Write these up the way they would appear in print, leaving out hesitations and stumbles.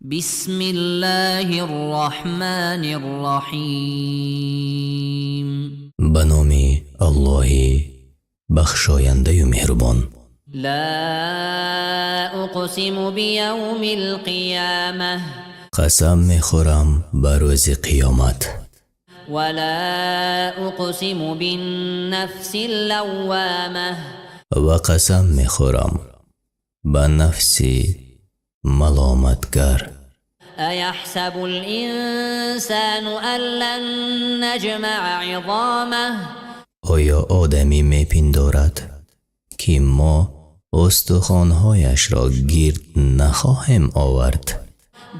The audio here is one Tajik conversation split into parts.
بسم الله الرحمن الرحيم. Ба номи Аллоҳи бахшояндаю меҳрубон. لا أقسم بيوم القيامة. Қасам мехӯрам ба рӯзи қиёмат. ولا أقسم بالنفس اللوامة. Ва қасам мехӯрам ба нафси маломатгар. أيحسب الإنسان أن لن نجمع عظامه؟ Оё одамӣ мепиндорад, ки мо устухонҳояшро гирд нахоҳем овард?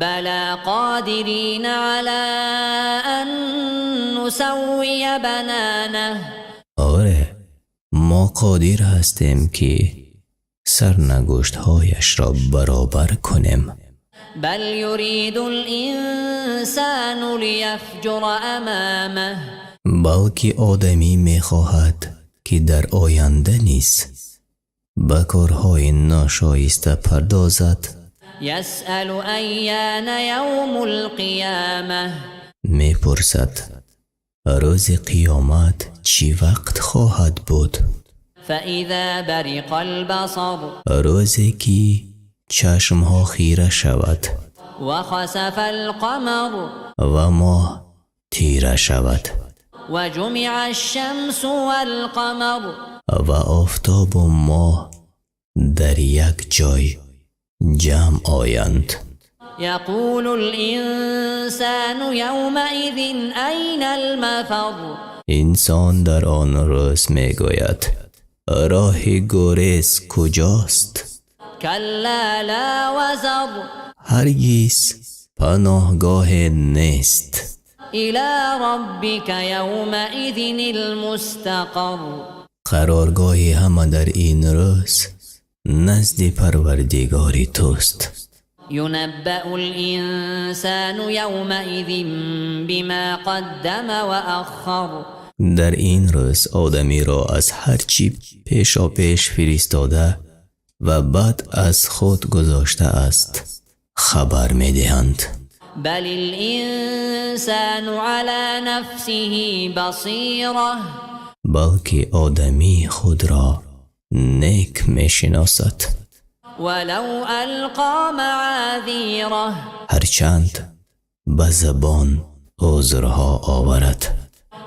بلى قادرين على أن نسوي بنانه. Оре, мо қодир ҳастем, ки сарнагӯштҳояшро баробар кунем. بل يريد الإنسان ليفجر أمامه. Балки одамӣ мехоҳад, ки дар оянда низ ба корҳои ношоиста пардозад. يسأل أيان يوم القيامة. Мепурсад, рӯзи қиёмат чӣ вақт хоҳад буд? فإذا برق البصر. Рӯзе ки чашмҳо хира шавад. وخسف القمر. Ва моҳ тира шавад. وجمع الشمس والقمر. Ва офтобу моҳ дар як ҷой ҷамъ оянд. يقول الإنسان يومئذ أين المفر؟ Инсон дар он рӯз мегӯяд: роҳи гурез куҷост? كلا لا وزر. Ҳаргиз, паноҳгоҳе нест. إلى ربك يومئذ المستقر. Қароргоҳи ҳама дар ин рӯз назди Парвардигори туст. ينبأ الإنسان يومئذ بما قدم وأخر. Дар ин рӯз одамиро аз ҳар чӣ пешопеш фиристода ва баъд аз худ гузоштааст, хабар медиҳанд. بل الإنسان على نفسه بصيرة. Балки одамӣ худро нек мешиносад. ولو ألقى معاذيره. Ҳарчанд ба забон узрҳо оварад.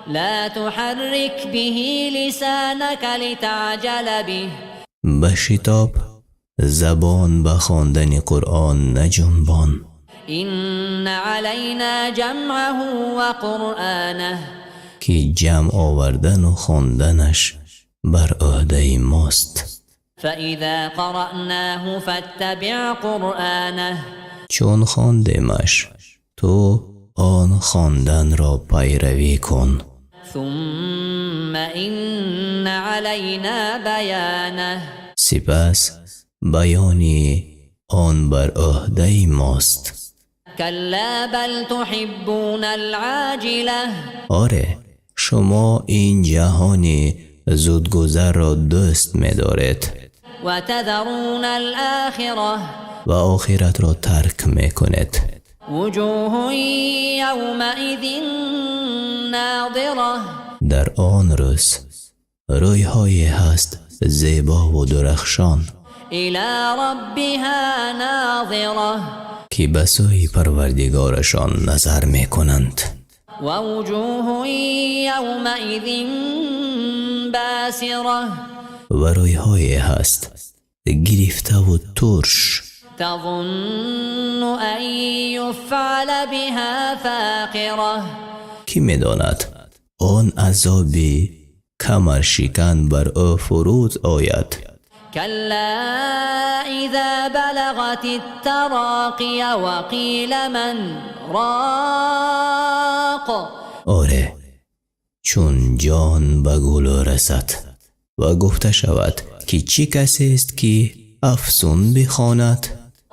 لا تحرك به لسانك لتعجل به. Ба шитоб забон ба хондани Қуръон наҷунбон. إن علينا جمعه وقرآنه. Ки ҷамъ овардану хонданаш бар ӯҳдаи мост. فإذا قرأناه فاتبع قرآنه. Чун хондемаш, ту он хонданро пайравӣ кун. ثم إن علينا بيانه. Сипас баёни он бар ӯҳдаи мост. كلا بل تحبون العاجلة. Оре, шумо ин ҷаҳони зудгузарро дӯст медоред. وتذرون الآخرة. Ва охиратро тарк мекунед. وجوه يومئذ ناضرة. Дар он рӯз рӯйҳое ҳаст зебову дурахшон. إلى ربها ناظرة. Ки ба сӯи Парвардигорашон назар мекунанд. ووجوه يومئذ باسرة. Ва рӯйҳое ҳаст гирифтаву турш. تظن أن يفعل بها فاقرة. Кӣ медонад, он азоби камаршикан бар ӯ фуруд ояд. كلا إذا بلغت التراقي وقيل من راق. Оре, чун ҷон ба гулӯ расад ва гуфта шавад, ки чӣ касест, ки афсун бихонад?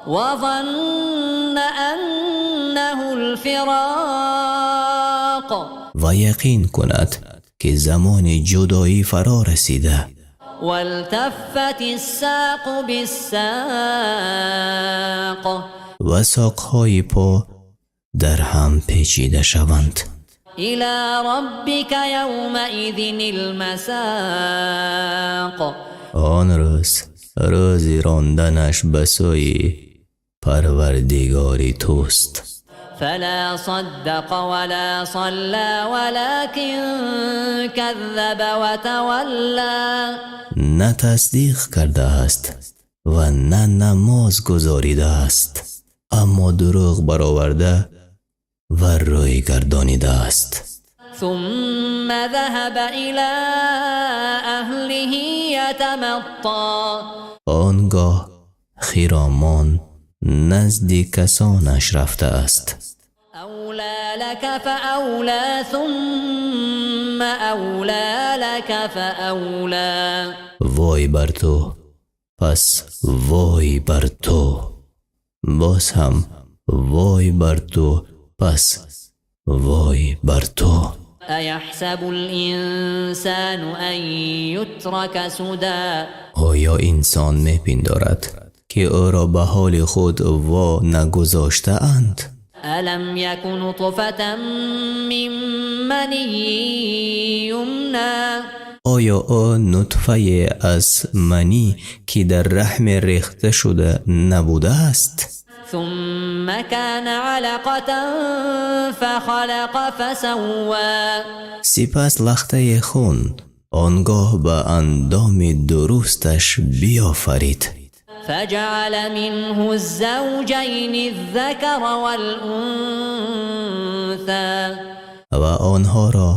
وظن أنه الفراق. Ва яқин кунад, ки замони ҷудоӣ фаро расида. والتفت الساق بالساق. Ва соқҳои по дар ҳам печида шаванд. إلى ربك يومئذ المساق. Он рӯз рӯзи ронданаш ба сӯи Парвардигори туст. فلا صدق ولا صلى ولكن كذب وتولى. На тасдиқ кардааст ва на намоз гузоридааст, аммо дурӯғ бароварда ва рӯй гардонидааст. ثم ذهب إلى أهله يتمطى. Он гоҳ хиромон назди касонаш рафтааст. أولى لك فأولى ثم أولى لك فأولى. Вой бар ту, пас вой бар ту, боз ҳам вой бар ту, пас вой бар ту. أيحسب الإنسان أن يترك سدى؟ Оё инсон мепиндорад, ки ӯро ба ҳоли худ во нагузоштаанд? ألم يك نطفة من مني يمنى؟ Оё ӯ нутфае аз манӣ, ки дар раҳме рехта шуда, набудааст? ثم كان علقة فخلق فسوى. Сипас лахтаи хун, он гоҳ ба андоми дурусташ биёфарид. فجعل منه الزوجين الذكر والأنثى. Ва онҳоро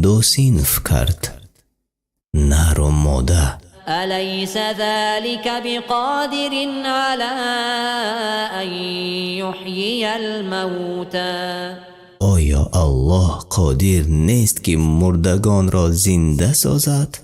ду синф кард, нару мода. أليس ذلك بقادر على أن يحيي الموتى؟ Оё Аллоҳ қодир нест, ки мурдагонро зинда созад?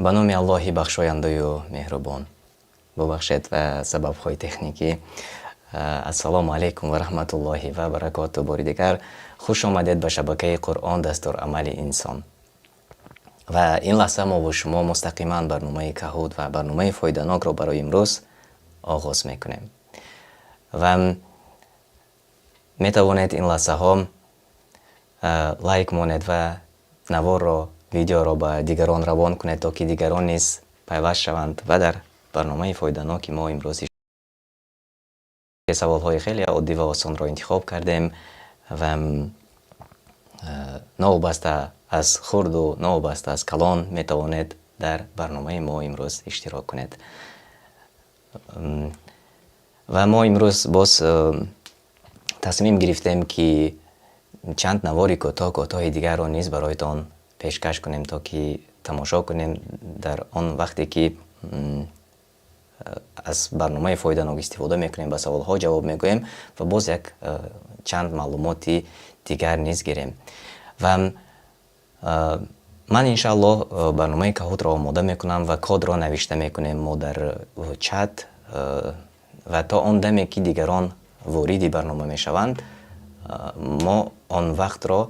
Ба номи Аллоҳи бахшояндаю меҳрубон. Бубахшед ва сабабҳои техникӣ. Ассалому алайкум ва раҳматуллоҳи ва баракоту. Бори дигар хуш омадед ба шабакаи Қуръон, дастурамали инсон. Ва ин лаҳза мо бо шумо мустақиман барномаи Каҳуд ва барномаи фоиданокро барои имрӯз оғоз мекунем. Ва метавонед ин лаҳзаҳо лайк монед ва наворро, видеоро ба дигарон равон кунед, то ки дигарон низ пайваст шаванд ва дар барномаи фоиданоки мо имрӯз саволҳои хеле оддӣ ва осонро интихоб кардем ва новобаста аз хурду новобаста аз калон метавонед дар барномаи мо имрӯз иштирок кунед. Ва мо имрӯз боз тасмим гирифтем, ки чанд навори кӯтоҳ кӯтоҳи дигарро низ бароятон пешкаш кунем, то ки тамошо кунем дар он вақте ки аз барномаи фоиданок истифода мекунем, ба саволҳо ҷавоб мегӯем ва боз як чанд маълумоти дигар низ гирем. Ва ман иншааллоҳ барномаи Каҳутро омода мекунам ва кодро навишта мекунем мо дар чат ва то он даме ки дигарон вориди барнома мешаванд, мо он вақтро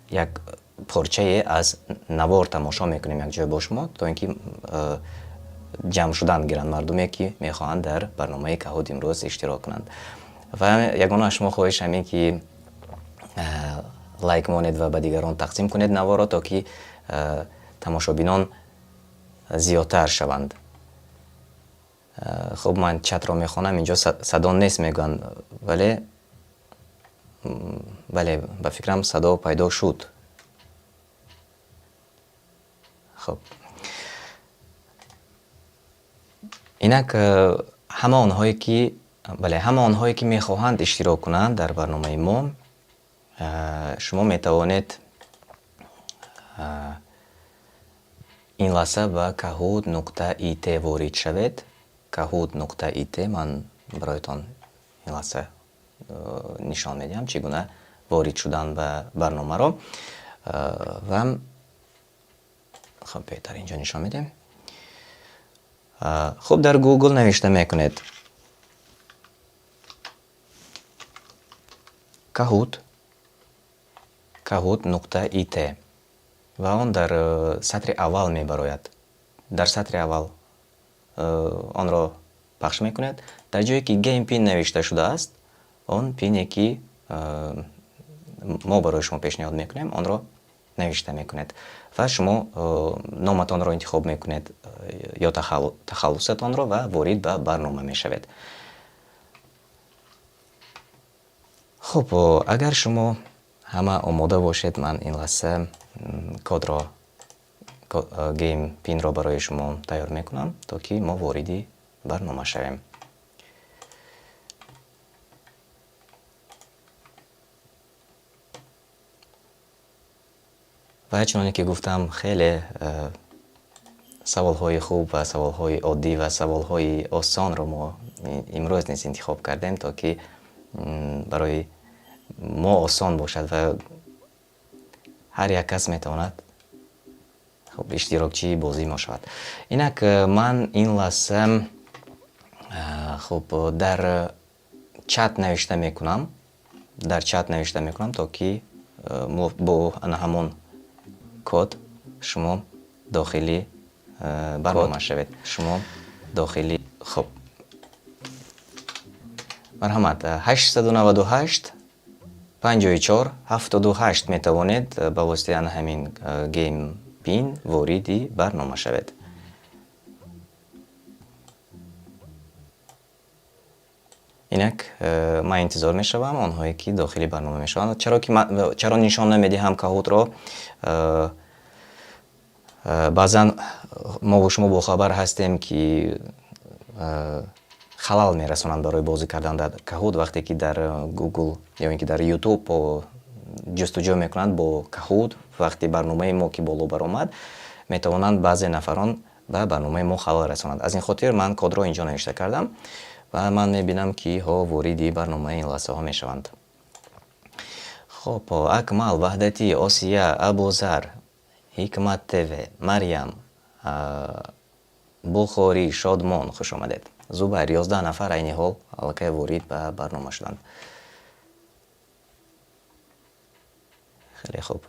як порчае аз навор тамошо мекунем якҷоя бо шумо, то ин ки ҷамъ шудан гиранд мардуме, ки мехоҳанд дар барномаи Каҳуд имрӯз иштирок кунанд. Ва ягона аз шумо хоҳиш ҳамин, ки лайк монед ва ба дигарон тақсим кунед наворро, то ки тамошобинон зиёдтар шаванд. Хуб, ман чатро мехонам, инҷо садо нест мегӯянд, вале бале, ба фикрам, садо пайдо шуд. Хуб, инак ҳама онҳое ки Бале, ҳама онҳое ки мехоҳанд иштирок кунанд дар барномаи мо, шумо метавонед ин лаҳза ба kahoot.it ворид шавед. kahoot.it ман бароятон ин лаҳза нишон медиҳам, чӣ гуна ворид шудан ба барномаро. Ва хуб, беҳтар инҷо нишон медиҳем. Хуб, дар Google навишта мекунед Kahoot, kahoot.it ва он дар сатри аввал мебарояд. Дар сатри аввал онро пахш мекунед. Дар ҷое ки Game Pin навишта шудааст, он пине ки мо барои шумо пешниҳод мекунем, онро навишта мекунед ва шумо номатонро интихоб мекунед ё тахаллусатонро ва ворид ба барнома мешавед. Хуб, агар шумо ҳама омода бошед, ман ин лаҳза кодро, Game Pin-ро барои шумо тайёр мекунам, то ки мо вориди барнома шавем. Ва чуноне ки гуфтам, хеле саволҳои хуб ва саволҳои оддӣ ва саволҳои осонро мо имрӯз низ интихоб кардем, то ки барои мо осон бошад ва ҳар як кас метавонад хуб иштирокчии бозӣ мо шавад. Инак ман ин лаҳза хуб дар чат навишта мекунам, дар чат навишта мекунам, то ки бо ана ҳамон код шумо дохили барнома шавед. Шумо дохили, хуб, марҳамат, 898 54 78 метавонед ба воситаи ана ҳамин Game Pin вориди барнома шавед. Инак ман интизор мешавам онҳое ки дохили барнома мешаванд. Чаро ки чаро нишон намедиҳам Kahoot-ро? Баъзан мо бо шумо бохабар ҳастем ки халал мерасонанд барои бозӣ кардан дар Kahoot, вақте ки дар Google ё ин ки дар YouTube ҷустуҷӯ мекунанд бо Kahoot, вақти барномаи мо ки боло баромад, метавонанд баъзе нафарон ба барномаи мо халал расонанд. Аз ин хотир ман кодро инҷо навишта кардам ва ман мебинам, ки ҳо вориди барномаи ин лаҳзаҳо мешаванд. Хуб, Акмал, Ваҳдатӣ, Осия, Абузар, Ҳикмат ТВ, Марьям, Бухорӣ, Шодмон, хуш омадед. Зубайр, 11 нафар айни ҳол аллакай ворид ба барнома шуданд. Хеле хуб.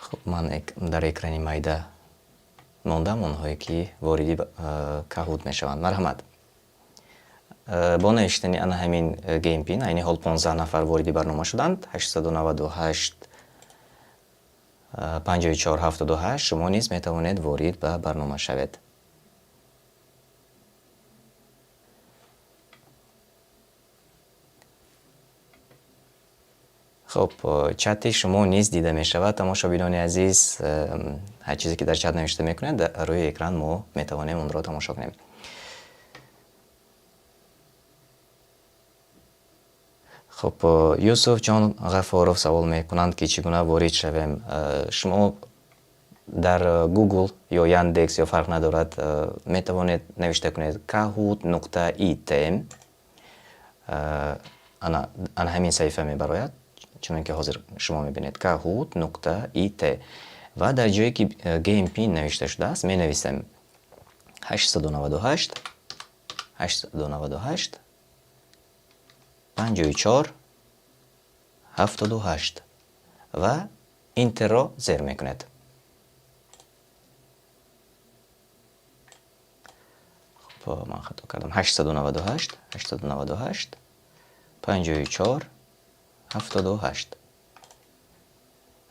Хуб, ман дар экрани майда мондам онҳое ки вориди Kahoot мешаванд. Марҳамат. Бо навиштани ана ҳамин Game Pin айни ҳол 15 нафар вориди барнома шуданд. 898 54 78 шумо низ метавонед ворид ба барнома шавед. Хуб, чати шумо низ дида мешавад, тамошобинони азиз. Ҳар чизе ки дар чат навишта мекунед, дар рӯи экран мо метавонем онро тамошо кунем. Хуб, Юсуфҷон Ғафоров савол мекунанд, ки чӣ гуна ворид шавем. Шумо дар Google ё Яндекс ё фарқ надорад, метавонед навишта кунед kahoot.it. Ана ҳамин саҳифа мебарояд, чунон ки ҳозир шумо мебинед, kahoot.it ва дар ҷое ки Game Pin навишта шудааст, менависем 898 898 54 78 ва Enter-ро зер мекунед. Хуб, ман хато кардам. 898 898 54 78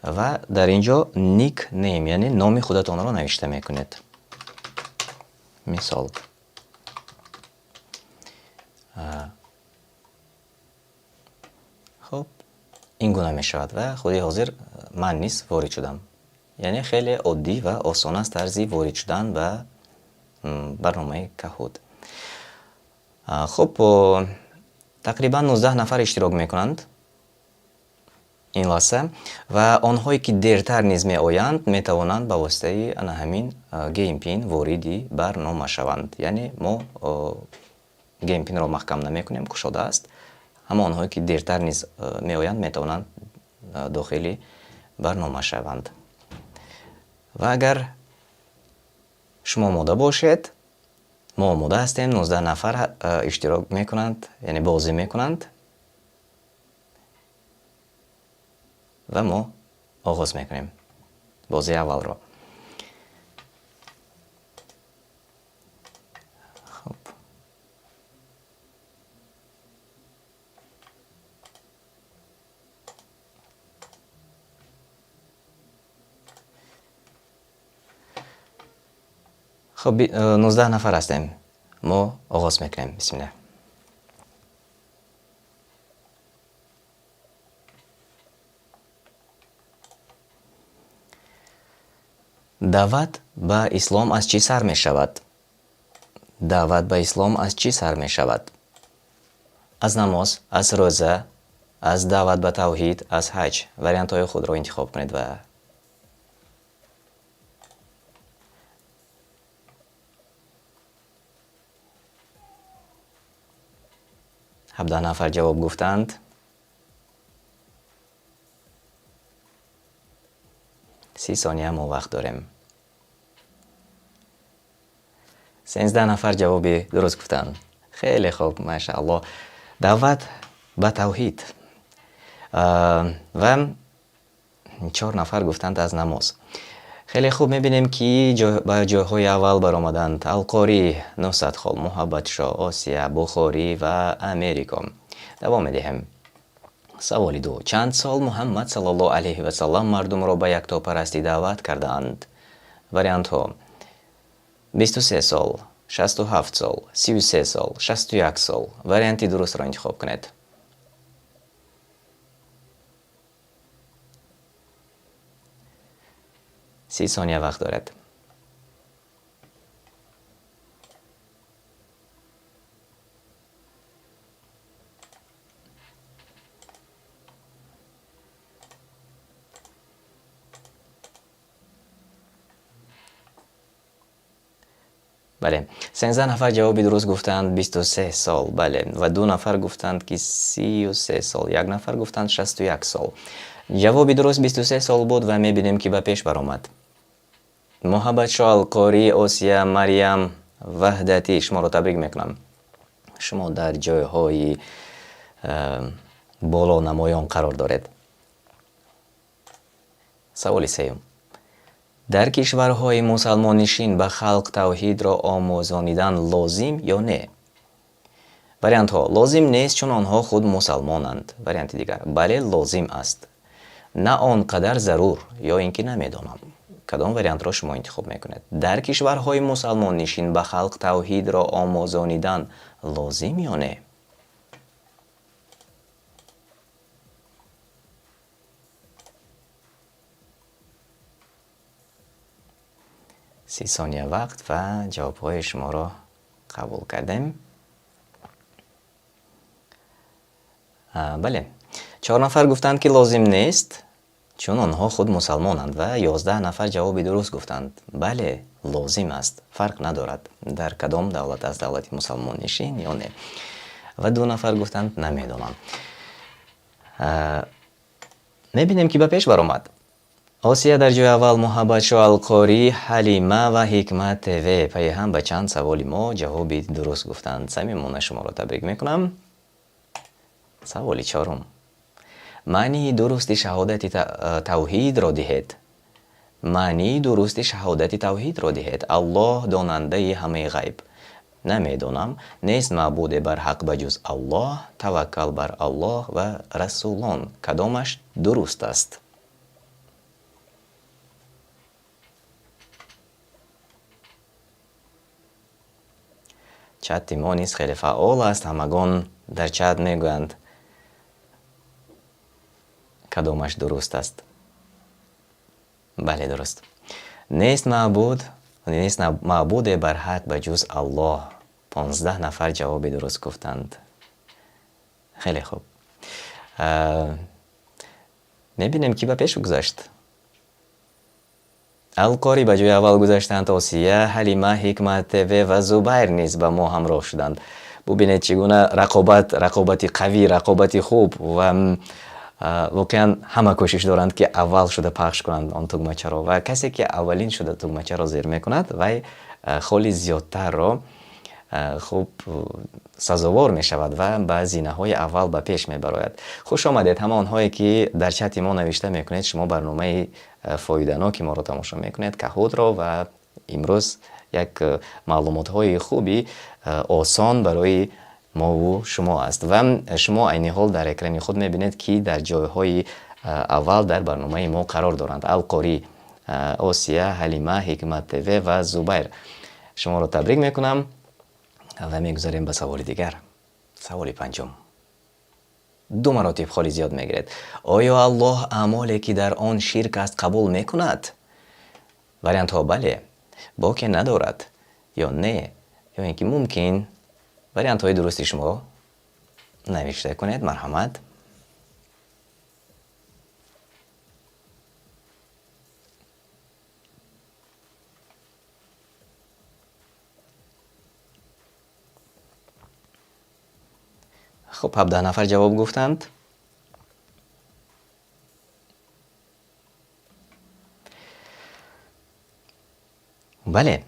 ва дар ин ҷо nickname, яъне номи худатонро навишта мекунед. Мисол, Хуб, ин гуна мешавад ва худи ҳозир ман низ ворид шудам. Яъне хеле оддӣ ва осон аст тарзи ворид шудан ба барномаи Kahoot. Хуб, тақрибан 19 нафар иштирок мекунанд ин лаҳза ва онҳое ки дертар низ меоянд метавонанд ба воситаи ана ҳамин Game Pin вориди барнома шаванд. Яъне мо Game Pin-ро маҳкам намекунем, кушода аст. Ҳама онҳое ки дертар низ меоянд метавонанд дохили барнома шаванд. Ва агар шумо омода бошед, мо омода ҳастем. 19 нафар иштирок мекунанд, яъне бозӣ мекунанд ва мо оғоз мекунем бозии аввалро. Хуб, хуб, 19 нафар ҳастем. Мо оғоз мекунем. Бисмиллаҳ. Даъват ба ислом аз чӣ сар мешавад? Даъват ба ислом аз чӣ сар мешавад? Аз намоз, аз рӯза, аз даъват ба тавҳид, аз ҳаҷ. Вариантҳои худро интихоб кунед ва 17 нафар ҷавоб гуфтанд. 30 сония мо вақт дорем. 13 нафар ҷавоби дуруст гуфтанд. Хеле хуб, машааллоҳ. Даъват ба тавҳид. Ва 4 нафар гуфтанд аз намоз. Хеле хуб, мебинем ки ба ҷойҳои аввал баромаданд Алқорӣ, 900 хол, Муҳаббатшо, Осия, Бухорӣ ва Америко. Давом медиҳем. Саволи 2. Чанд сол Муҳаммад саллаллоҳу алайҳи васаллам мардумро ба яктопарастӣ даъват кардаанд? Вариантҳо: 23 сол, 67 сол, 33 сол, 61 сол. Варианти дурустро интихоб кунед. 30 сония вақт доред. Бале, 13 нафар ҷавоби дуруст гуфтанд 23 сол. Бале, ва 2 нафар гуфтанд ки 33 сол, 1 нафар гуфтанд 61 сол. Ҷавоби дуруст 23 сол буд ва мебинем ки ба пеш баромад. Муҳаббатшо, Алқорӣ, Осия, Марьям, Ваҳдатӣ, шуморо табрик мекунам. Шумо дар ҷойҳои боло намоён қарор доред. Саволи сеюм. Дар кишварҳои мусалмоннишин ба халқ тавҳидро омӯзонидан лозим ё не? Вариантҳо: лозим нест, чун онҳо худ мусалмонанд. Варианти дигар: бале, лозим аст. На он қадар зарур ё ин ки намедонам. Кадом вариантро шумо интихоб мекунед? Дар кишварҳои мусалмоннишин ба халқ тавҳидро омӯзонидан лозим ё не? 30 сония вақт ва ҷавобҳои шуморо қабул кардем. Бале, 4 нафар гуфтанд ки лозим нест, чун онҳо худ мусалмонанд ва 11 нафар ҷавоби дуруст гуфтанд. Бале, лозим аст, фарқ надорад дар кадом давлат аст, давлати мусалмоннишин ё не. Ва 2 нафар гуфтанд намедонам. Мебинем ки ба пеш баромад. Осия дар ҷои аввал, Муҳаббатшо, Алқорӣ, Ҳалима ва Ҳикмат ТВ пайи ҳам ба чанд саволи мо ҷавоби дуруст гуфтанд. Самимона шуморо табрик мекунам. Саволи чорум. Маънии дурусти шаҳодати тавҳидро диҳед. Маънии дурусти шаҳодати тавҳидро диҳед. Аллоҳ донандаи ҳамаи ғайб. Намедонам, нест маъбуде бар ҳақ ба ҷуз Аллоҳ, таваккал бар Аллоҳ ва расулон. Кадомаш дуруст аст? Чати мо низ хеле фаъол аст, ҳамагон дар чат мегӯянд. Кадомаш дуруст аст? Бале, дуруст. Нест маъбуд, нест маъбуде барҳақ ба ҷуз Аллоҳ. 15 нафар ҷавоби дуруст гуфтанд. Хеле хуб. Мебинем, ки ба пеш гузашт. Алқорӣ ба ҷои аввал гузаштанд, Осия, Ҳалима, Ҳикмат ТВ ва Зубайр низ ба мо ҳамроҳ шуданд. Бубинед, чӣ гуна рақобат, рақобати қавӣ, рақобати хуб ва воқеан ҳама кӯшиш доранд, ки аввал шуда пахш кунанд он тугмачаро, ва касе ки аввалин шуда тугмачаро зер мекунад, вай холи зиёдтарро хуб сазовор мешавад ва ба зинаҳои аввал ба пеш мебарояд. Хуш омадед ҳама онҳое, ки дар чати мо навишта мекунед. Шумо барномаи фоиданоки моро тамошо мекунед, Каҳутро, ва имрӯз як маълумотҳои хуби осон барои мову шумо аст. Ва шумо айни ҳол дар экрани худ мебинед, ки дар ҷойҳои аввал дар барномаи мо қарор доранд: Алқорӣ, Осия, Ҳалима, Ҳикмат ТВ ва Зубайр. Шуморо табрик мекунам ва мегузарем ба саволи дигар. Саволи панҷум. Ду маротиб холи зиёд мегиред. Оё Аллоҳ аъмоле, ки дар он ширк аст, қабул мекунад? Вариантҳо: бале, боке надорад, ё не, ё ин ки мумкин. Вариантҳои дурусти шумо навишта кунед, марҳамат. Хуб, 17 нафар ҷавоб гуфтанд. Бале,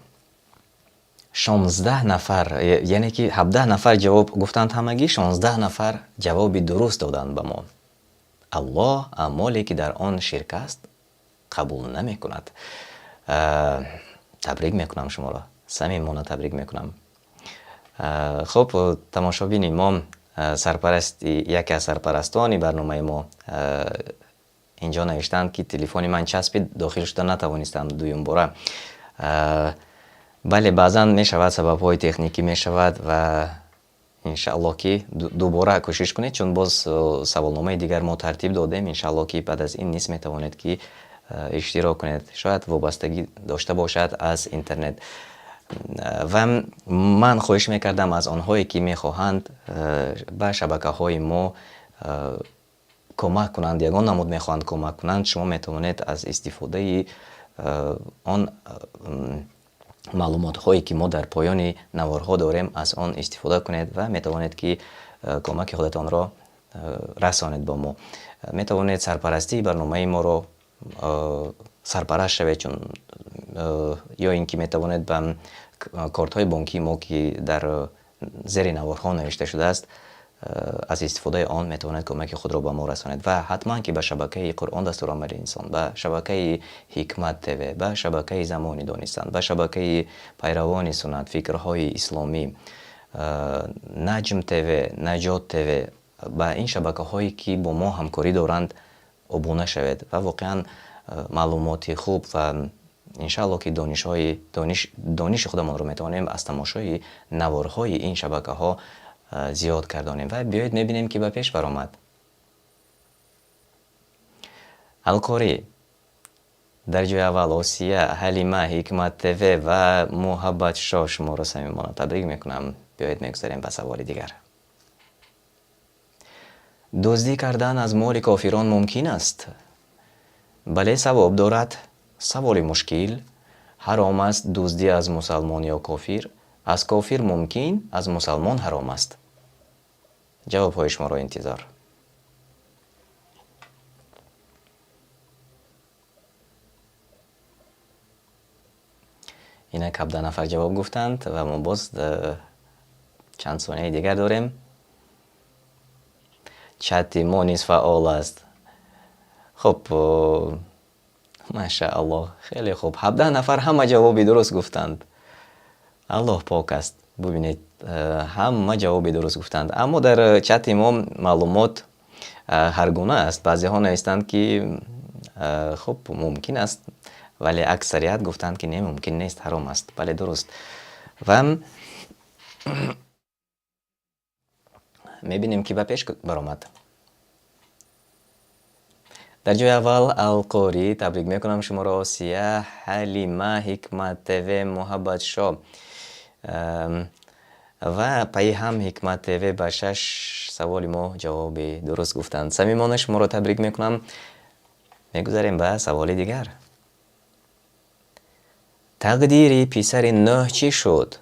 16 нафар, яъне ки 17 нафар ҷавоб гуфтанд, ҳамагӣ 16 нафар ҷавоби дуруст доданд ба мо. Аллоҳ аъмоле, ки дар он ширк аст, қабул намекунад. Табрик мекунам шуморо, самимона табрик мекунам. Хуб, тамошобини мо, сарпарасти, яке аз сарпарастони барномаи мо инҷо навиштанд, ки телефони ман часпид, дохил шуда натавонистам дуюмбора. Бале, баъзан мешавад, сабабҳои техникӣ мешавад, ва иншааллоҳ, ки дубора кӯшиш кунед, чун боз саволномаи дигар мо тартиб додем. Иншааллоҳ, ки баъд аз ин низ метавонед, ки иштирок кунед. Шояд вобастагӣ дошта бошад аз интернет. Ва ман хоҳиш мекардам аз онҳое, ки мехоҳанд ба шабакаҳои мо кӯмак кунанд, ягон намуд мехоҳанд кӯмак кунанд, шумо метавонед аз истифодаи он маълумотҳое, ки мо дар поёни наворҳо дорем, аз он истифода кунед ва метавонед, ки кӯмаки худатонро расонед ба мо. Метавонед сарпарастии барномаи моро сарпараст шавед, чун ё ин ки метавонед ба кортҳои бонкии мо, ки дар зери наворҳо навишта шудааст, аз истифодаи он метавонед кӯмаки худро ба мо расонед. Ва ҳатман ки ба шабакаи Қуръон дастурамали инсон, ба шабакаи Ҳикмат ТВ, ба шабакаи Замони Донистан, ба шабакаи Пайравони суннат, Фикрҳои исломӣ, Наҷм ТВ, Наҷот ТВ, ба ин шабакаҳое, ки бо мо ҳамкорӣ доранд, обуна шавед ва воқеан маълумоти хуб ва иншааллоҳ, ки донишҳои дониш дониши худамонро метавонем аз тамошои наворҳои ин шабакаҳо зиёд гардонем. Ва биёед мебинем, ки ба пеш баромад. Алқорӣ дар ҷои аввал, Осия, Ҳалима, Ҳикмат ТВ ва Муҳаббатшоҳ, шуморо самимона табрик мекунам. Биёед мегузарем ба саволи дигар. Дуздӣ кардан аз моли кофирон мумкин аст? Бале, савоб дорад. Саволи мушкил. Ҳаром аст дуздӣ аз мусалмон ё кофир. Аз кофир мумкин, аз мусалмон ҳаром аст. Ҷавобҳои шуморо интизор. Инак, 17 нафар ҷавоб гуфтанд ва мо боз чанд сонияи дигар дорем. Чати мо низ фаъол аст. Хуб, машааллоҳ, хеле хуб, 17 нафар ҳама ҷавоби дуруст гуфтанд. Аллоҳ пок аст. Бубинед, ҳама ҷавоби дуруст гуфтанд, аммо дар чати мо маълумот ҳар гуна аст. Баъзеҳо навистанд, ки хуб, мумкин аст, вале аксарият гуфтанд, ки не, мумкин нест, ҳаром аст. Бале, дуруст. Ва мебинем, ки ба пеш баромад. Дар ҷои аввал Алқорӣ, табрик мекунам шуморо, Осия, Ҳалима, Ҳикмат ТВ, Муҳаббатшо ва пайи ҳам Ҳикмат ТВ ба 6 саволи мо ҷавоби дуруст гуфтанд. Самимона шуморо табрик мекунам. Мегузарем ба саволи дигар. Тақдири писари Нӯҳ чӣ шуд?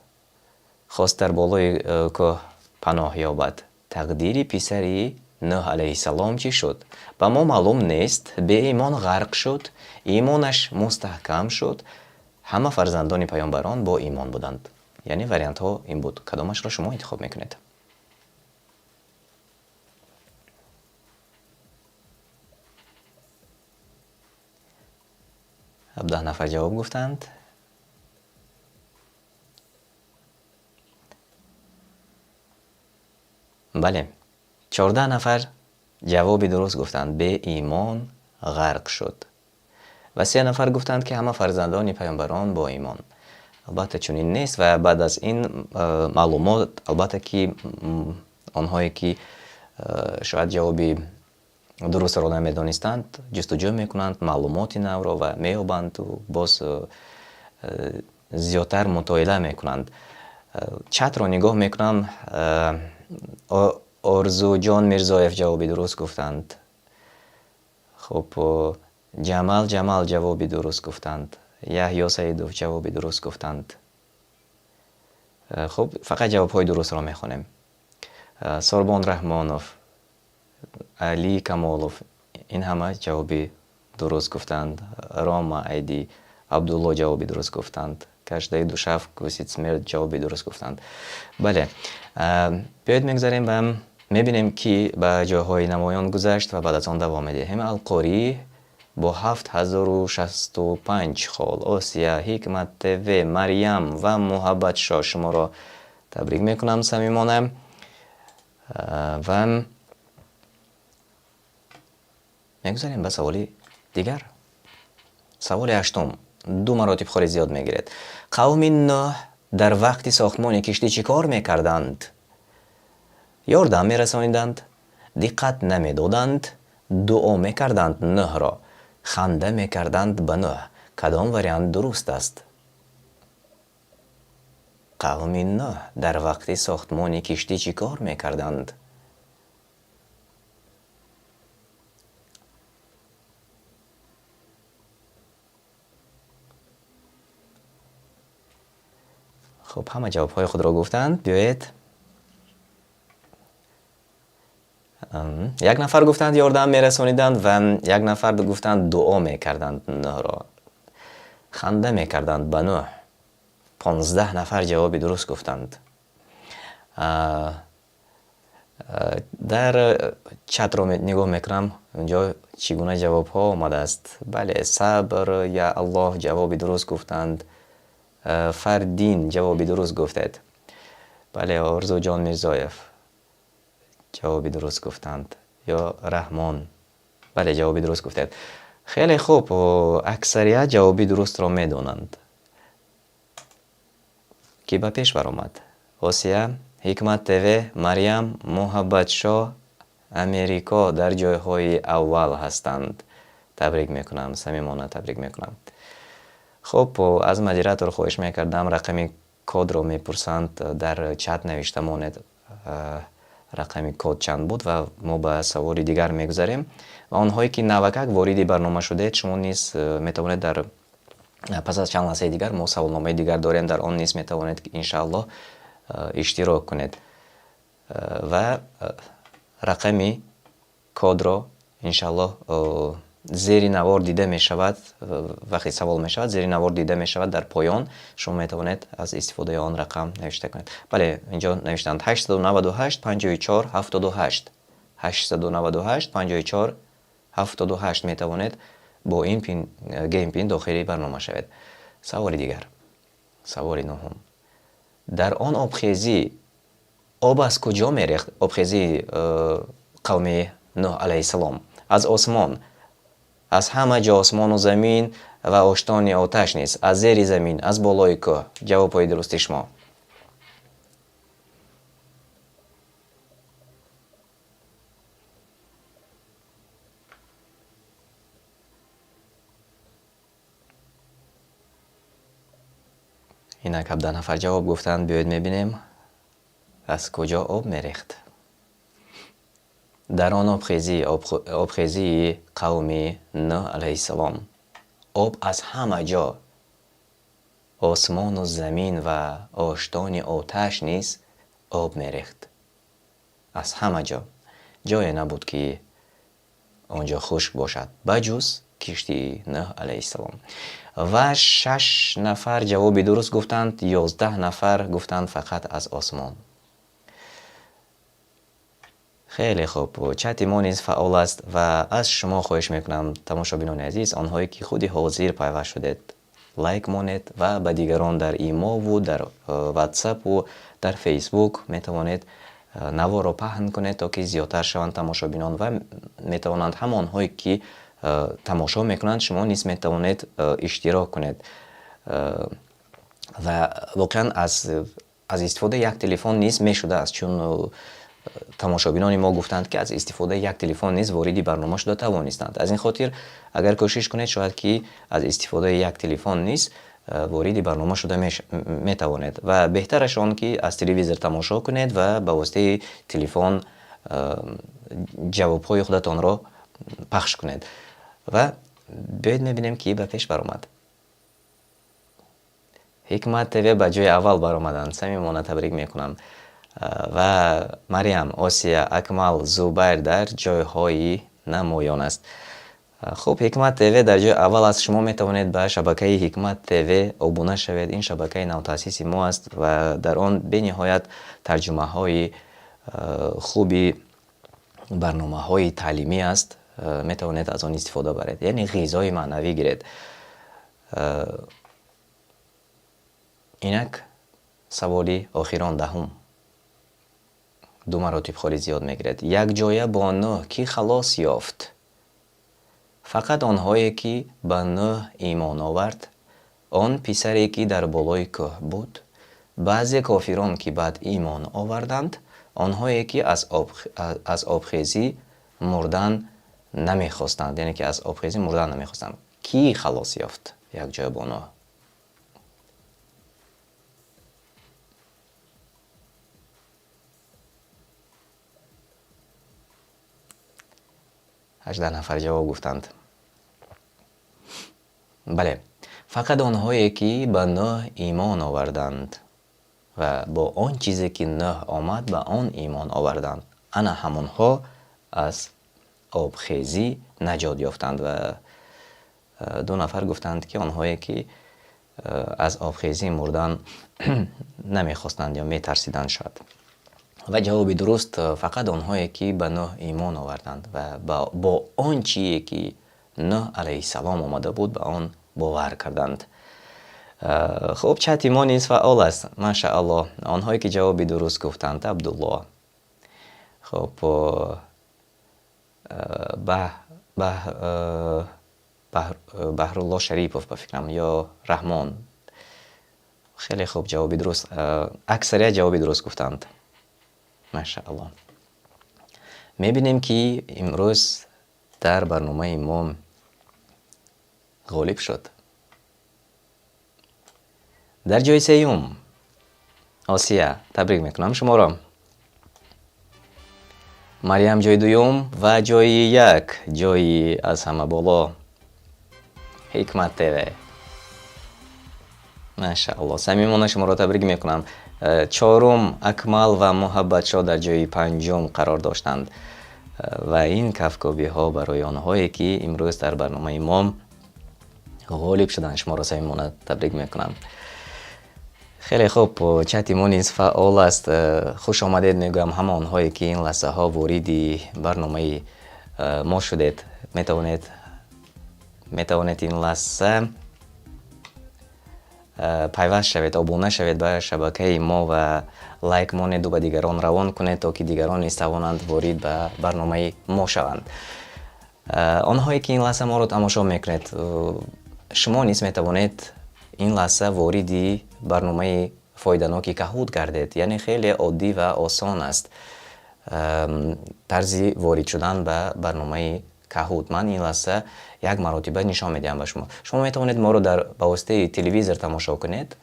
Хост дар болои кӯҳ паноҳ ёбад. Тақдири писари Нӯҳ алайҳиссалом чӣ шуд? Ба мо маълум нест. Беимон ғарқ шуд, имонаш мустаҳкам шуд. Ҳама фарзандони паёмбарон бо имон буданд. Яъне вариантҳо ин буд. Кадомашро шумо интихоб мекунед? 17 нафар ҷавоб гуфтанд. Бале, 14 нафар ҷавоби дуруст гуфтанд. Беимон ғарқ шуд. Ва 3 нафар гуфтанд, ки ҳама фарзандони паёмбарон бо имон. Албатта чунин нест ва баъд аз ин маълумот, албатта ки онҳое ки шояд ҷавоби дурустро намедонистанд, ҷустуҷӯ мекунанд маълумоти навро ва меёбанд боз зиёдтар мутолиа мекунанд. Чатро нигоҳ мекунам. Орзуҷон Мирзоев ҷавоби дуруст гуфтанд. Хуб, Ҷамал Ҷамал ҷавоби дуруст гуфтанд. Яҳё Саидов ҷавоби дуруст гуфтанд. Хуб, фақат ҷавобҳои дурустро мехонем. Сорбон Раҳмонов, Али Камолов, ин ҳама ҷавоби дуруст гуфтанд. Рома Айди, Абдулло ҷавоби дуруст гуфтанд. Каждая душа вкусит смерть ҷавоби дуруст гуфтанд. Бале, биёед мегузарем ва мебинем, ки ба ҷойҳои намоён гузашт ва баъд аз он давом медиҳем. Алқорӣ бо 7065 хол, Осия, Ҳикмат ТВ, Марьям ва Муҳаббатшо, шуморо табрик мекунам самимона. Ва мегузарем ба саволи дигар. Саволи ҳаштум. Ду маротиб холи зиёд мегиред. Қавми Нӯҳ дар вақти сохтмони киштӣ чӣ кор мекарданд? Ёрдам мерасониданд, диққат намедоданд, дуо мекарданд Нӯҳро, ханда мекарданд ба Нӯҳ. Кадом вариант дуруст аст? Қавми Нӯҳ дар вақти сохтмони киштӣ чӣ кор мекарданд? Хуб, ҳама ҷавобҳои худро гуфтанд. Биёед. Як нафар гуфтанд ёрдам мерасониданд ва як нафар гуфтанд дуо мекарданд Нӯҳро, ханда мекарданд ба Нӯҳ. 15 нафар ҷавоби дуруст гуфтанд. Дар чатро нигоҳ мекунам, унҷо чӣ гуна ҷавобҳо омадааст. Бале, сабр, я Аллоҳ ҷавоби дуруст гуфтанд. Фардин ҷавоби дуруст гуфтед. Бале, Орзуҷон Мирзоев ҷавоби дуруст гуфтанд. Ё Раҳмон, бале, ҷавоби дуруст гуфтед. Хеле хуб, аксарият ҷавоби дурустро медонанд. Ки ба пеш баромад? Осия, Ҳикмат ТВ, Марьям, Муҳаббатшоҳ, Америко дар ҷойҳои аввал ҳастанд. Табрик мекунам, самимона табрик мекунам. Хуб, аз модератор хоҳиш мекардам, рақами кодро мепурсанд, дар чат навишта монед рақами код чанд буд ва мо ба саволи дигар мегузарем. Ва онҳое ки навакак вориди барнома шудаед, шумо низ метавонед дар пас аз чанд лаҳзаи дигар мо саволномаи дигар дорем, дар он низ метавонед иншааллоҳ иштирок кунед. Ва рақами кодро иншааллоҳ зери навор дида мешавад, вақте савол мешавад, зери навор дида мешавад дар поён, шумо метавонед аз истифодаи он рақам навишта кунед. Бале, инҷо навиштанд 898 54 78. 898 54 78 метавонед бо ин пин, game pin дохили барнома шавед. Саволи дигар, саволи нуҳум. Дар он обхезӣ об аз куҷо мерехт? Обхезии қавми Нӯҳ алайҳиссалом аз осмон, аз ҳама ҷо, осмону замин ва оштони оташ низ, аз зери замин, аз болои кӯҳ. Ҷавобҳои дурусти шумо. Инак 17 нафар ҷавоб гуфтанд. Биёед мебинем, аз куҷо об мерехт. Дар он обхезӣ, обхезии қавми Нӯҳ алайҳиссалом, об аз ҳама ҷо, осмону замин ва оштони оташ низ об мерехт. Аз ҳама ҷо. Ҷое набуд, ки он ҷо хушк бошад, ба ҷуз киштии Нӯҳ алайҳиссалом. Ва 6 нафар ҷавоби дуруст гуфтанд, 11 нафар гуфтанд фақат аз осмон. Хеле хуб, чати мо низ фаъол аст ва аз шумо хоҳиш мекунам, тамошобинони азиз, онҳое ки худи ҳозир пайваст шудед, лайк монед ва ба дигарон дар имову дар ватсапу дар фейсбук метавонед наворро паҳн кунед, то ки зиёдтар шаванд тамошобинон ва метавонанд ҳамонҳое ки тамошо мекунанд, шумо низ метавонед иштирок кунед. Ва воқеан аз истифодаи як телефон низ мешудааст, чун тамошобинони мо гуфтанд, ки аз истифодаи як телефон низ вориди барнома шуда тавонистанд. Аз ин хотир агар кӯшиш кунед, шояд ки аз истифодаи як телефон низ вориди барнома шуда метавонед. Ва беҳтараш он ки аз телевизор тамошо кунед ва ба воситаи телефон ҷавобҳои худатонро пахш кунед. Ва биёед мебинем, ки ба пеш баромад. Ҳикмат ТВ ба ҷои аввал баромаданд. Самимона табрик мекунам. Ва Мариям, Осия, Акмал, Зубайр дар ҷойҳои намоён аст. Хуб, Ҳикмат ТВ дар ҷои аввал аст. Шумо метавонед ба шабакаи Ҳикмат ТВ обуна шавед. Ин шабакаи навтаъсиси мо аст ва дар он бениҳоят тарҷумаҳои хуби барномаҳои таълимӣ аст. Метавонед аз он истифода баред, яъне ғизои маънавӣ гиред. Инак саволи охирон, даҳум. Ду маротиб холи зиёд мегиред. Якҷоя бо Нӯҳ кӣ халос ёфт? Фақат онҳое, ки ба Нӯҳ имон овард, он писаре, ки дар болои кӯҳ буд, баъзе кофирон, ки баъд имон оварданд, онҳое, ки аз обхезӣ мурдан намехостанд, яъне ки аз обхезӣ мурдан намехостанд. Кӣ халос ёфт якҷоя бо Нӯҳ? 18 нафар ҷавоб гуфтанд. Бале, фақат онҳое, ки ба Нӯҳ имон оварданд ва бо он чизе, ки Нӯҳ омад, ба он имон оварданд, ана ҳамонҳо аз обхезӣ наҷот ёфтанд. Ва ду нафар гуфтанд, ки онҳое, ки аз обхезӣ мурдан намехостанд ё метарсиданд шояд. Ва ҷавоби дуруст, фақат онҳое, ки ба Нӯҳ имон оварданд ва бо он чие, ки Нӯҳ алайҳиссалом омада буд, ба он бовар карданд. Хуб, чати мо низ фаъол аст, машааллоҳ. Онҳое, ки ҷавоби дуруст гуфтанд, Абдуллоҳ, хуб, Баҳрулло Шарипов, ба фикрам, ё Раҳмон. Хеле хуб, ҷавоби дуруст, аксарият ҷавоби дуруст гуфтанд, машааллоҳ. Мебинем, ки имрӯз дар барномаи мо ғолиб шуд. Дар ҷои сеюм Осия, табрик мекунам шуморо. Мариям ҷои дуюм ва ҷои як, ҷои аз ҳама боло, Ҳикмат ТВ. Машааллоҳ, самимона шуморо табрик мекунам. Чорум Акмал ва Муҳаббатшо дар ҷои панҷум қарор доштанд. Ва ин кафкӯбиҳо барои онҳое, ки имрӯз дар барномаи мо ғолиб шуданд, шуморо самимона табрик мекунам. Хеле хуб, чати мо низ фаъол аст. Хуш омадед мегӯям ҳама онҳое, ки ин лаҳзаҳо вориди барномаи мо шудед. Метавонед ин лаҳза пайваст шавед, обуна шавед ба шабакаи мо ва лайк монеду ба дигарон равон кунед, то ки дигарон низ тавонанд ворид ба барномаи мо шаванд. Онҳое, ки ин лаҳза моро тамошо мекунед, шумо низ метавонед ин лаҳза вориди барномаи фоиданоки Каҳут гардед. Яъне хеле оддӣ ва осон аст тарзи ворид шудан ба барномаи Kahoot. Ман ин лаҳза як маротиба нишон медиҳам ба шумо. Шумо метавонед моро дар ба воситаи телевизор тамошо кунед,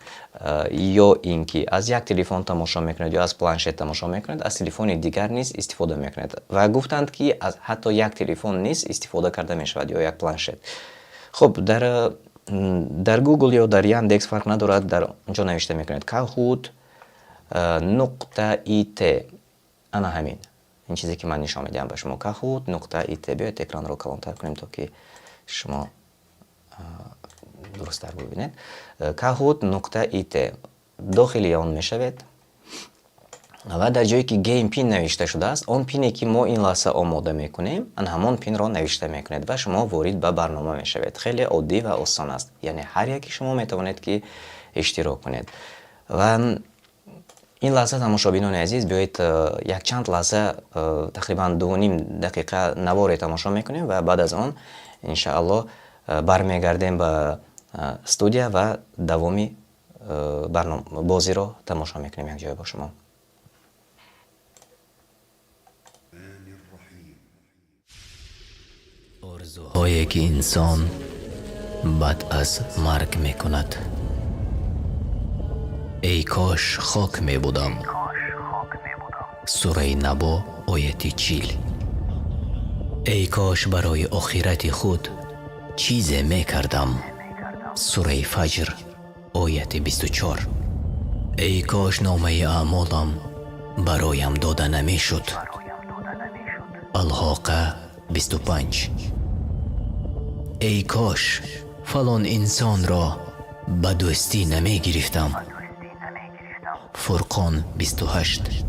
ё ин ки аз як телефон тамошо мекунед, ё аз планшет тамошо мекунед, аз телефони дигар низ истифода мекунед. Ва гуфтанд, ки аз ҳатто як телефон низ истифода карда мешавад, ё як планшет. Хуб, дар Google ё дар Yandex фарқ надорад, дар он ҷо навишта мекунед Kahoot нуқта it. Ана ҳамин. Ин чизе ки ман нишон медиҳам ба шумо, Kahoot нуқта it. Биёед экранро калонтар кунем, то ки шумо дурусттар бибинед. Kahoot нуқта it дохили он мешавед ва дар ҷое ки game pin навишта шудааст, он пине ки мо ин лаҳза омода мекунем, ан ҳамон пинро навишта мекунед ва шумо ворид ба барнома мешавед. Хеле оддӣ ва осон аст, яъне ҳар яке шумо метавонед ки иштирок кунед. Ва ин лаҳза, тамошобинони азиз, биёед якчанд лаҳза, тақрибан 2,5 дақиқа наворе тамошо мекунем ва баъд аз он иншааллоҳ бармегардем ба студия ва давоми бозиро тамошо мекунем якҷоя бо шумо. Орзуҳое ки инсон баъд аз марг мекунад. Эй кош хок мебудам. Сураи Набо, ояти 40. Эй кош барои охирати худ чизе мекардам. Сураи Фаҷр, ояти 24. Эй кош номаи аъмолам бароям дода намешуд. Алҳоқа, 25. Эй кош фалон инсонро ба дӯстӣ намегирифтам. Фурқон, 28.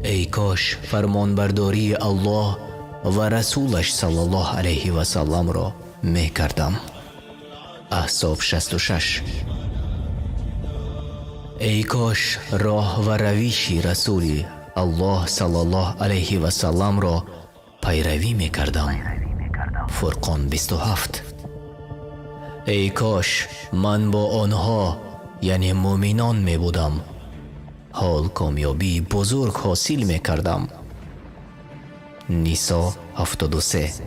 Эй кош фармонбардории Аллоҳ ва расулаш саллаллоҳу алайҳи васалламро мекардам. Аҳзоб, 66. Эй кош роҳ ва равиши расули Аллоҳ саллаллоҳу алайҳи васалламро пайравӣ мекардам. Фурқон, 27. Эй кош ман бо онҳо, яъне муъминон, мебудам, ҳол комёбии бузург ҳосил мекардам. Нисо, 73.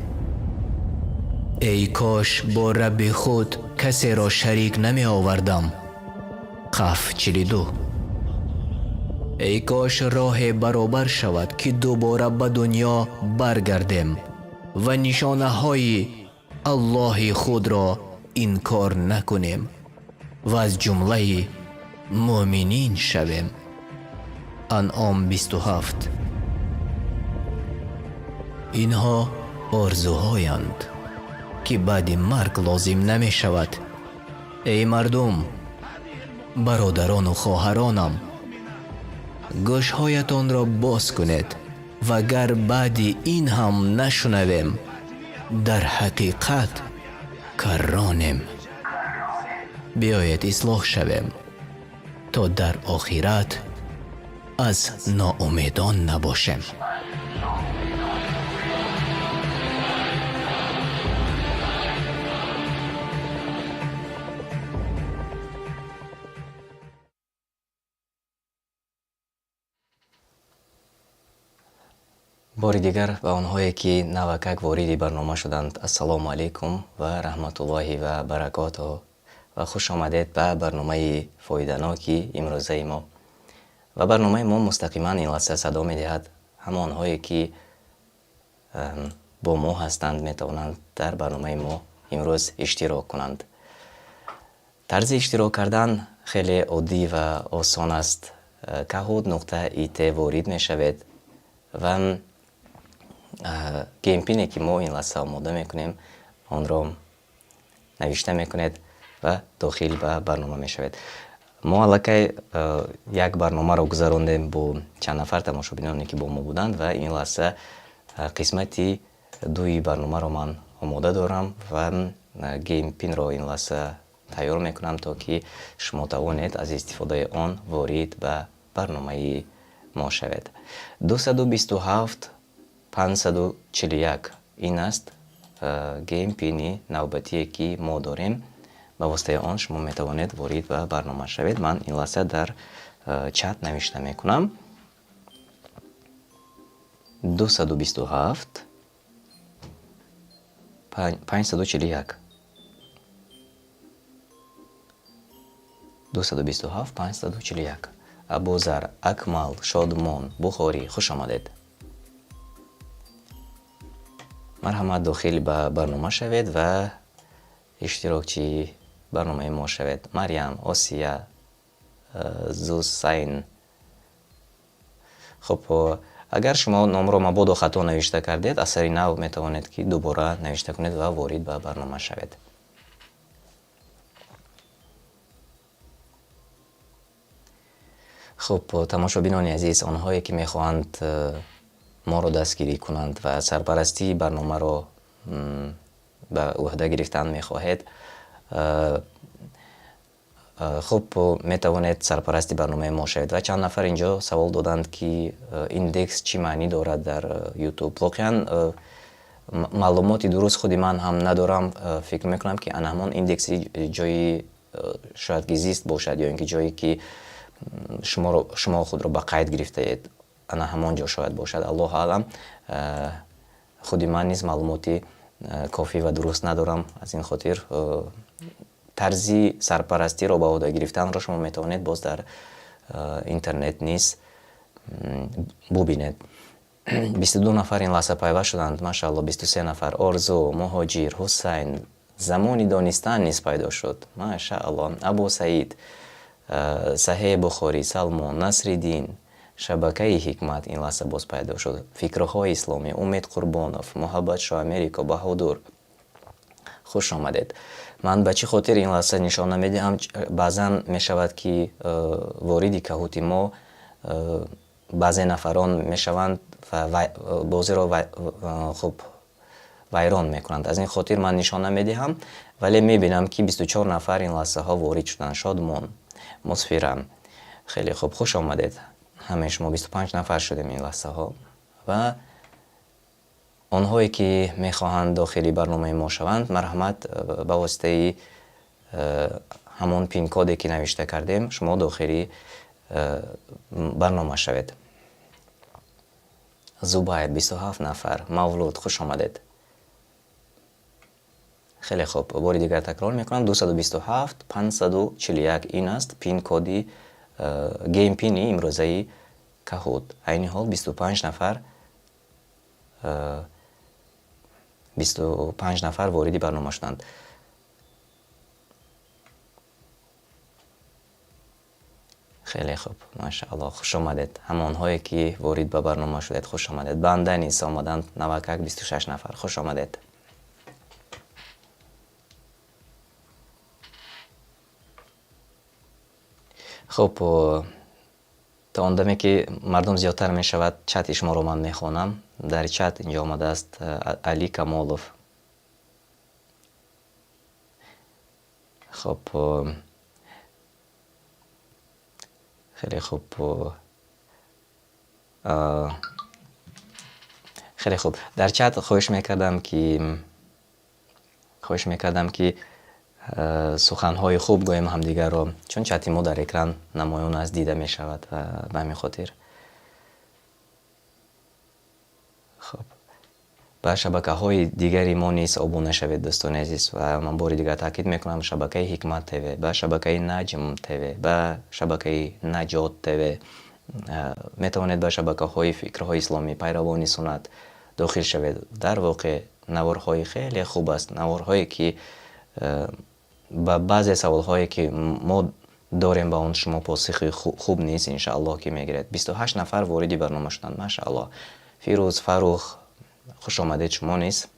Эй кош бо Рабби худ касеро шарик намеовардам. Қаф, 42. Эй кош роҳе баробар шавад, ки дубора ба дунё баргардем ва нишонаҳои Аллоҳи худро инкор накунем ва аз ҷумлаи муъминин шавем. Анъом, 27. Инҳо орзуҳоянд, ки баъди марг лозим намешавад. Эй мардум, бародарону хоҳаронам, гӯшҳоятонро боз кунед ва гар баъди ин ҳам нашунавем, дар ҳақиқат карронем. Биёед ислоҳ шавем, то дар охират аз ноумедон набошем. Бори дигар ба онҳое ки навакак вориди барнома шуданд, ассалому алайкум ва раҳматуллоҳи ва баракотуҳ ва хуш омадед ба барномаи фоиданоки имрӯзаи мо. Ва барномаи мо мустақиман ин лаҳза садо медиҳад. Ҳамонҳое ки бо мо ҳастанд, метавонанд дар барномаи мо имрӯз иштирок кунанд. Тарзи иштирок кардан хеле оддӣ ва осон аст. Kahoot нуқта it ворид мешавед ва game pin е ки мо ин лаҳза омода мекунем, онро навишта мекунед ва дохил ба барнома мешавед. Мо аллакай як барномаро гузарондем бо чанд нафар тамошобиноне ки бо мо буданд ва ин лаҳза қисмати дуи барномаро ман омода дорам ва game pin ро ин лаҳза тайёр мекунам, то ки шумо тавонед аз истифодаи он ворид ба барномаи мо шавед. 227 541 ин аст game pin и навбатие ки мо дорем. Ба воситаи он шумо метавонед ворид ба барнома шавед. Ман ин лаҳза дар чат навишта мекунам: 227. 541. 227 541. Абузар, Акмал, Шодмон, Бухорӣ, хуш омадед. Марҳамат, дохил ба барнома шавед ва иштирокчии барномаи мо шавед. Марьям, Осия, Зусайн. Хуб, агар шумо номро мабодо хато навишта кардед, аз сари нав метавонед, ки дубора навишта кунед ва ворид ба барнома шавед. Хуб, тамошобинони азиз, онҳое ки мехоҳанд моро дастгирӣ кунанд ва сарпарастии барномаро ба ӯҳда гирифтан мехоҳед, хуб, метавонед сарпарасти барномаи мо шавед. Ва чанд нафар инҷо савол доданд, ки индекс чӣ маънӣ дорад дар YouTube. Воқеан маълумоти дуруст худи ман ҳам надорам. Фикр мекунам, ки ана ҳамон индекси ҷои шояд ки зист бошад ё ин ки ҷое ки шумо худро ба қайд гирифтаед, ана ҳамон ҷо шояд бошад. Аллоҳу аълам. Худи ман низ маълумоти кофӣ ва дуруст надорам. Аз ин хотир тарзи сарпарастиро ба ӯҳда гирифтанро шумо метавонед боз дар интернет низ бубинед. 22 нафар ин лаҳза пайваст шуданд, машаалло. 23 нафар. Орзу, Муҳоҷир, Ҳусайн, Замони донистан низ пайдо шуд, машаалло. Абу Саид, Саҳеҳи Бухорӣ, Салмон, Насриддин, Шабакаи Ҳикмат ин лаҳза боз пайдо шуд, Фикрҳои исломӣ, Умед Қурбонов, Муҳаббатшо, Америко, Баҳодур, хуш омадед. Ман ба чӣ хотир ин лаҳза нишон намедиҳам? Баъзан мешавад, ки вориди Kahoot-и мо баъзе нафарон мешаванд ва бозиро хуб вайрон мекунанд. Аз ин хотир ман нишон намедиҳам, вале мебинам, ки 24 нафар ин лаҳзаҳо ворид шуданд. Шодмон, Мусфира, хеле хуб, хуш омадед ҳамаи шумо. 25 нафар шудем ин лаҳзаҳо. Ва онҳое ки мехоҳанд дохили барномаи мо шаванд, марҳамат, ба воситаи ҳамон пин-коде ки навишта кардем, шумо дохили барнома шавед. Зубайр, 27 нафар, Мавлуд, хуш омадед. Хеле хуб, бори дигар такрор мекунам: 227 541 ин аст пин-коди, game pin-и имрӯзаи Kahoot. Айни ҳол 25 нафар, 25 нафар вориди барнома шуданд. Хеле хуб, машаалло, хуш омадед. Ҳамонҳое ки ворид ба барнома шудед, хуш омадед. Банда низ омаданд, навакак 26 нафар, хуш омадед. Хуб, то он даме ки мардум зиёдтар мешавад, чати шуморо ман мехонам. Дар чат инҷо омадааст Али Камолов. Хуб, хеле хуб, хеле хуб. Дар чат хоҳиш мекардам, ки суханҳои хуб гӯем ҳамдигарро, чун чати мо дар экран намоён аст, дида мешавад ва ба ҳамин хотир. Хуб, ба шабакаҳои дигари мо низ обуна шавед, дӯстони азиз. Ва ман бори дигар таъкид мекунам: шабакаи Ҳикмат ТВ, ба шабакаи Наҷм ТВ, ба шабакаи Наҷот ТВ, метавонед ба шабакаҳои Фикрҳои исломӣ, Пайравони суннат дохил шавед. Дар воқеъ наворҳои хеле хуб аст, наворҳое ки ба баъзе саволҳое ки мо дорем, ба он шумо посухи хуб низ иншааллоҳ ки мегиред. 28 нафар вориди барнома шуданд, машааллоҳ. Фирӯз, Фарух, хуш омадед шумо низ.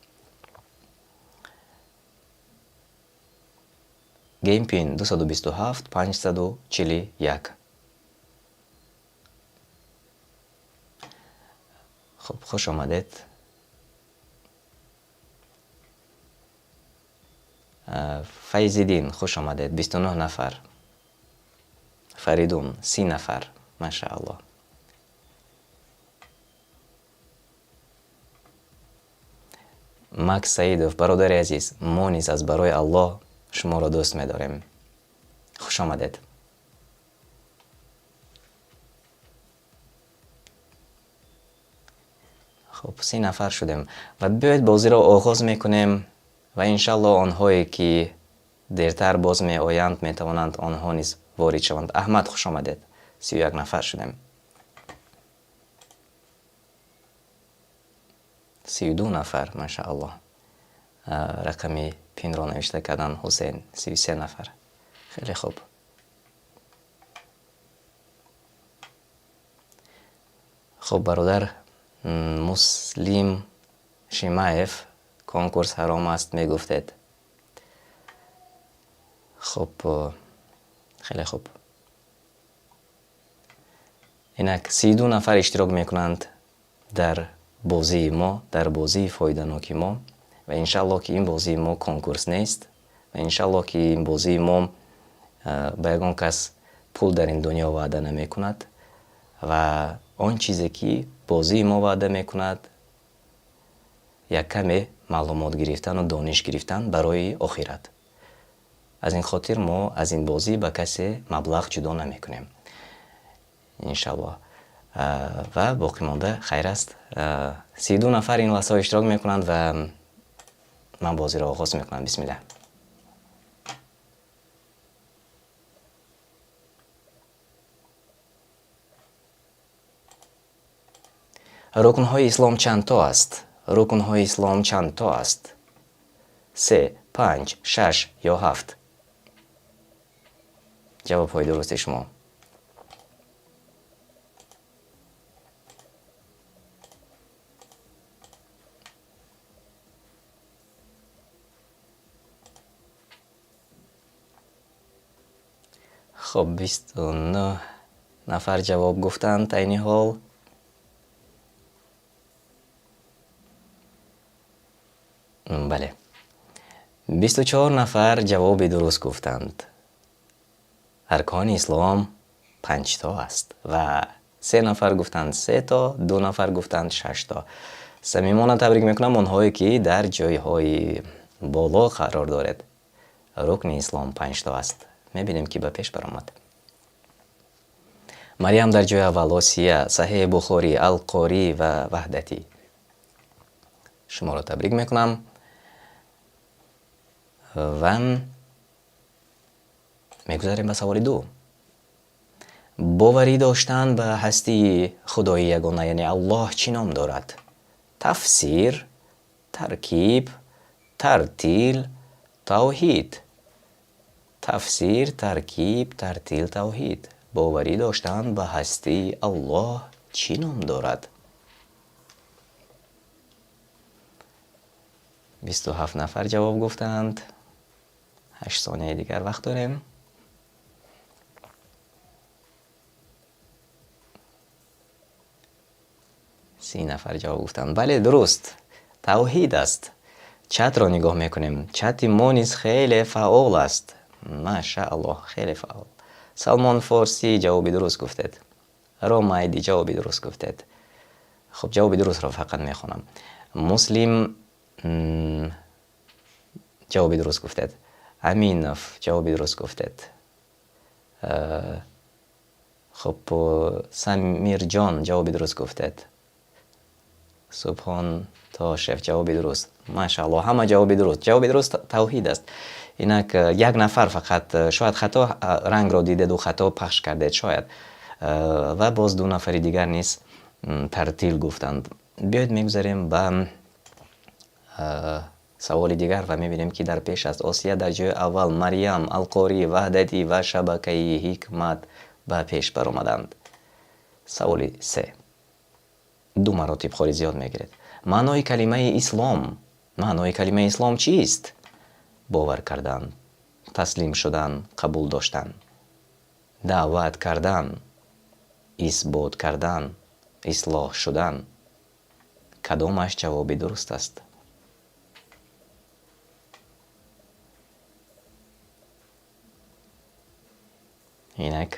Game pin 227 541. Хуб, хуш омадед. Файзиддин, хуш омадед. 29 нафар. Фаридун, 30 нафар, машааллоҳ. Макс Саидов, бародари азиз, мо низ аз барои Аллоҳ шуморо дӯст медорем, хуш омадед. Хуб, 30 нафар шудем ва биёед, бозиро оғоз мекунем. Ва иншаллоҳ онҳое ки дертар боз меоянд, метавонанд онҳо низ ворид шаванд. Аҳмад, хуш омадед. 31 нафар шудем. 32 нафар, машааллоҳ. Рақами пинро навишта кардан Ҳусейн, 33 нафар. Хеле хуб. Хуб, бародар Муслим Шимаев, конкурс ҳаром аст мегуфтед. Хуб, хеле хуб. Инак 32 нафар иштирок мекунанд дар бозии мо, дар бозии фоиданоки мо, ва иншааллоҳ ки ин бозии мо конкурс нест, ва иншааллоҳ ки ин бозии мо ба ягон кас пул дар ин дунё ваъда намекунад, ва он чизе ки бозии мо ваъда мекунад як каме маълумот гирифтан ва дониш гирифтан барои охират. Аз ин хотир мо аз ин бозӣ ба касе маблағ ҷудо намекунем, иншааллоҳ. Ва боқӣ монда хайр аст. 32 нафар ин лаҳзаҳо иштирок мекунанд ва ман бозиро оғоз мекунам. Бисмиллаҳ. Рукнҳои ислом чанд то аст? Рукнҳои ислом чанд то аст? 3, 5, 6 ё 7? Ҷавобҳои дурусти шумо. Хуб, 29 нафар ҷавоб гуфтанд айни ҳол. Бале, 24 нафар ҷавоби дуруст гуфтанд. Аркони ислом 5 то аст ва 3 нафар гуфтанд 3 то, 2 нафар гуфтанд 6 то. Самимона табрик мекунам онҳое ки дар ҷойҳои боло қарор доред. Рукни ислом 5 то аст. Мебинем ки ба пеш баромад. Марьям дар ҷои аввал, Осия, Саҳеҳи Бухорӣ, Алқорӣ ва Ваҳдатӣ. Шуморо табрик мекунам ва мегузарем ба саволи 2. Боварӣ доштан ба ҳастии Худои ягона, яъне Аллоҳ, чӣ ном дорад? Тафсир, таркиб, тартил, тавҳид. Тафсир, таркиб, тартил, тавҳид. Боварӣ доштан ба ҳастии Аллоҳ чӣ ном дорад? 27 нафар ҷавоб гуфтанд. 8 сонияи дигар вақт дорем. 30 нафар ҷавоб гуфтанд. Бале, дуруст. Тавҳид аст. Чатро нигоҳ мекунем. Чати мо низ хеле фаъол аст. Машааллоҳ, хеле фаъол. Салмон Форсӣ ҷавоби дуруст гуфтед. Ромайди ҷавоби дуруст гуфтед. Хуб, ҷавоби дурустро фақат мехонам. Муслим ҷавоби дуруст гуфтед. Аминов ҷавоби дуруст гуфтед. Хуб, Самирҷон ҷавоби дуруст гуфтед. Субҳон Тошев ҷавоби дуруст. Машааллоҳ, ҳама ҷавоби дуруст. Ҷавоби дуруст тавҳид аст. Инак як нафар фақат шояд хато рангро дидеду хато пахш кардед, шояд. Ва боз 2 нафари дигар низ тартил гуфтанд. Биёед мегузарем ба саволи дигар ва мебинем ки дар пеш аст. Осия дар ҷои аввал, Марьям, Алқорӣ, Ваҳдатӣ ва шабакаи Ҳикмат ба пеш баромаданд. Саволи 3. 2 маротиб холи зиёд мегиред. Маънои калимаи ислом. Маънои калимаи ислом чист? Бовар кардан, таслим шудан, қабул доштан, даъват кардан, исбот кардан, ислоҳ шудан. Кадомаш ҷавоби дуруст аст? Инак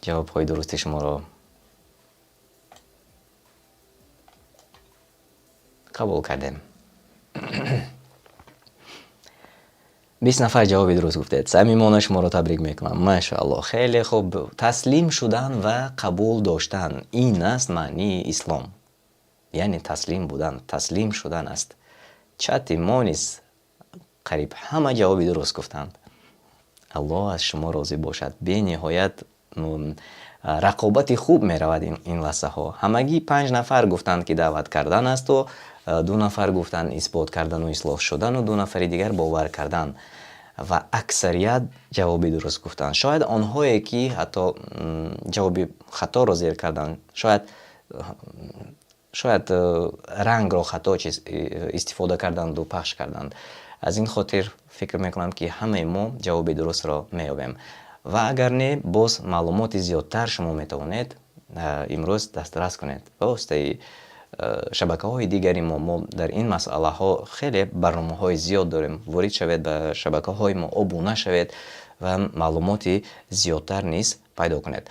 ҷавобҳои дурусти шуморо қабул кардем. 20 нафар ҷавоби дуруст гуфтед. Самимона шуморо табрик мекунам. Машааллоҳ, хеле хуб. Таслим шудан ва қабул доштан ин аст маънии ислом. Яъне таслим будан, таслим шудан аст. Чати мо низ қариб ҳама ҷавоби дуруст гуфтанд. Аллоҳ аз шумо розӣ бошад. Бениҳоят рақобати хуб меравад ин лаҳзаҳо. Ҳамагӣ 5 нафар гуфтанд, ки даъват кардан аст ва 2 нафар гуфтанд исбот кардан ва ислоҳ шудан ва 2 нафари дигар бовар кардан. Ва аксарият ҷавоби дуруст гуфтанд. Шояд онҳое, ки ҳатто ҷавоби хаторо зер карданд, шояд рангро хато чиз истифода карданд ва пахш карданд. Аз ин хотир фикр мекунам, ки ҳамаи мо ҷавоби дурустро меёбем. Ва агар не, боз маълумоти зиёдтар шумо метавонед имрӯз дастрас кунед. Ба воситаи шабакаҳои дигари мо, мо дар ин масъалаҳо хеле барномаҳои зиёд дорем. Ворид шавед ба шабакаҳои мо, обуна шавед ва маълумоти зиёдтар низ пайдо кунед.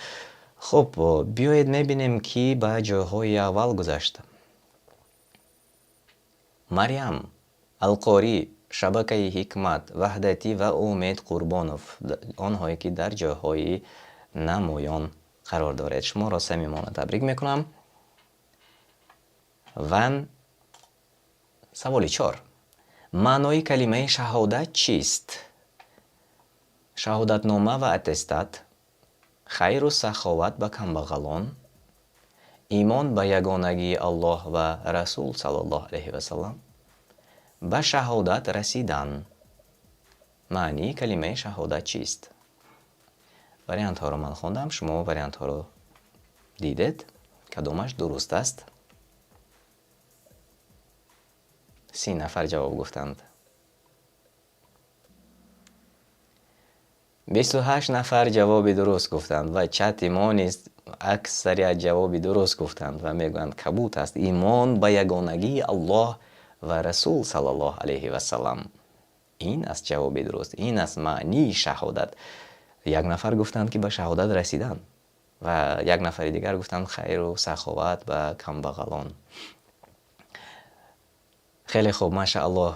Хуб, биёед мебинем, ки ба ҷойҳои аввал гузашт. Марьям, Алқорӣ, шабакаи Ҳикмат, Ваҳдатӣ ва Умед Қурбонов, онҳое ки дар ҷойҳои намоён қарор доред. Шуморо самимона табрик мекунам. Ва саволи 4. Маънои калимаи шаҳодат чист? Шаҳодатнома ва аттестат, хайру саховат ба камбағалон, имон ба ягонагии Аллоҳ ва Расул саллаллоҳу алайҳи васаллам, ба шаҳодат расидан. Маънии калимаи шаҳодат чист? Вариантҳоро ман хондам, шумо вариантҳоро дидед. Кадомаш дуруст аст? 30 нафар ҷавоб гуфтанд. 28 нафар ҷавоби дуруст гуфтанд ва чати мо низ аксарият ҷавоби дуруст гуфтанд ва мегӯянд кабут аст имон ба ягонагии Аллоҳ ва Расул саллаллоҳу алайҳи васаллам. Ин аст ҷавоби дуруст, ин аст маънии шаҳодат. Як нафар гуфтанд, ки ба шаҳодат расидан ва як нафари дигар гуфтанд хайру саховат ба камбағалон. Хеле хуб, машааллоҳ,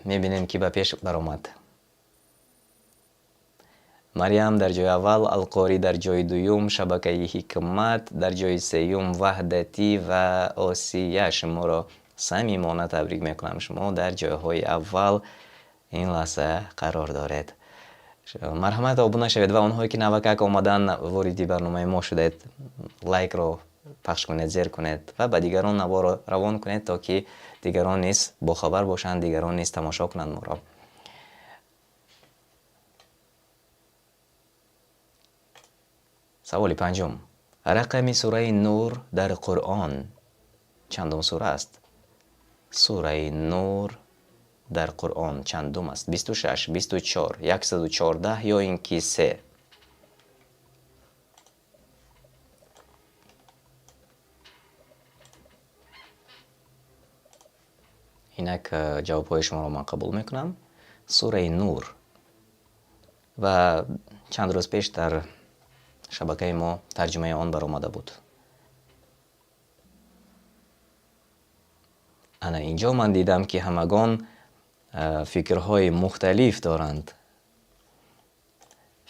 мебинем, ки ба пеш баромад. Марьям дар ҷои аввал, Алқорӣ дар ҷои дуюм, шабакаи Ҳикмат дар ҷои сеюм, Ваҳдатӣ ва Осия. Шуморо самимона табрик мекунам. Шумо дар ҷойҳои аввал ин лаҳза қарор доред. Марҳамат, обуна шавед ва онҳое, ки навакак омадан вориди барномаи мо шудед, лайкро пахш кунед, зер кунед ва ба дигарон наворо равон кунед, то ки дигарон низ бохабар бошанд, дигарон низ тамошо кунанд моро. Саволи панҷум. Рақами сураи Нур дар Қуръон чандум сура аст? Сураи Нур дар Қуръон чандум аст? 26, 24, 114 ё ин ки 3? Инак ҷавобҳои шуморо ман қабул мекунам. Сураи Нур. Ва чанд рӯз пеш дар шабакаи мо тарҷумаи он баромада буд. Ана инҷо ман дидам, ки ҳамагон фикрҳои мухталиф доранд.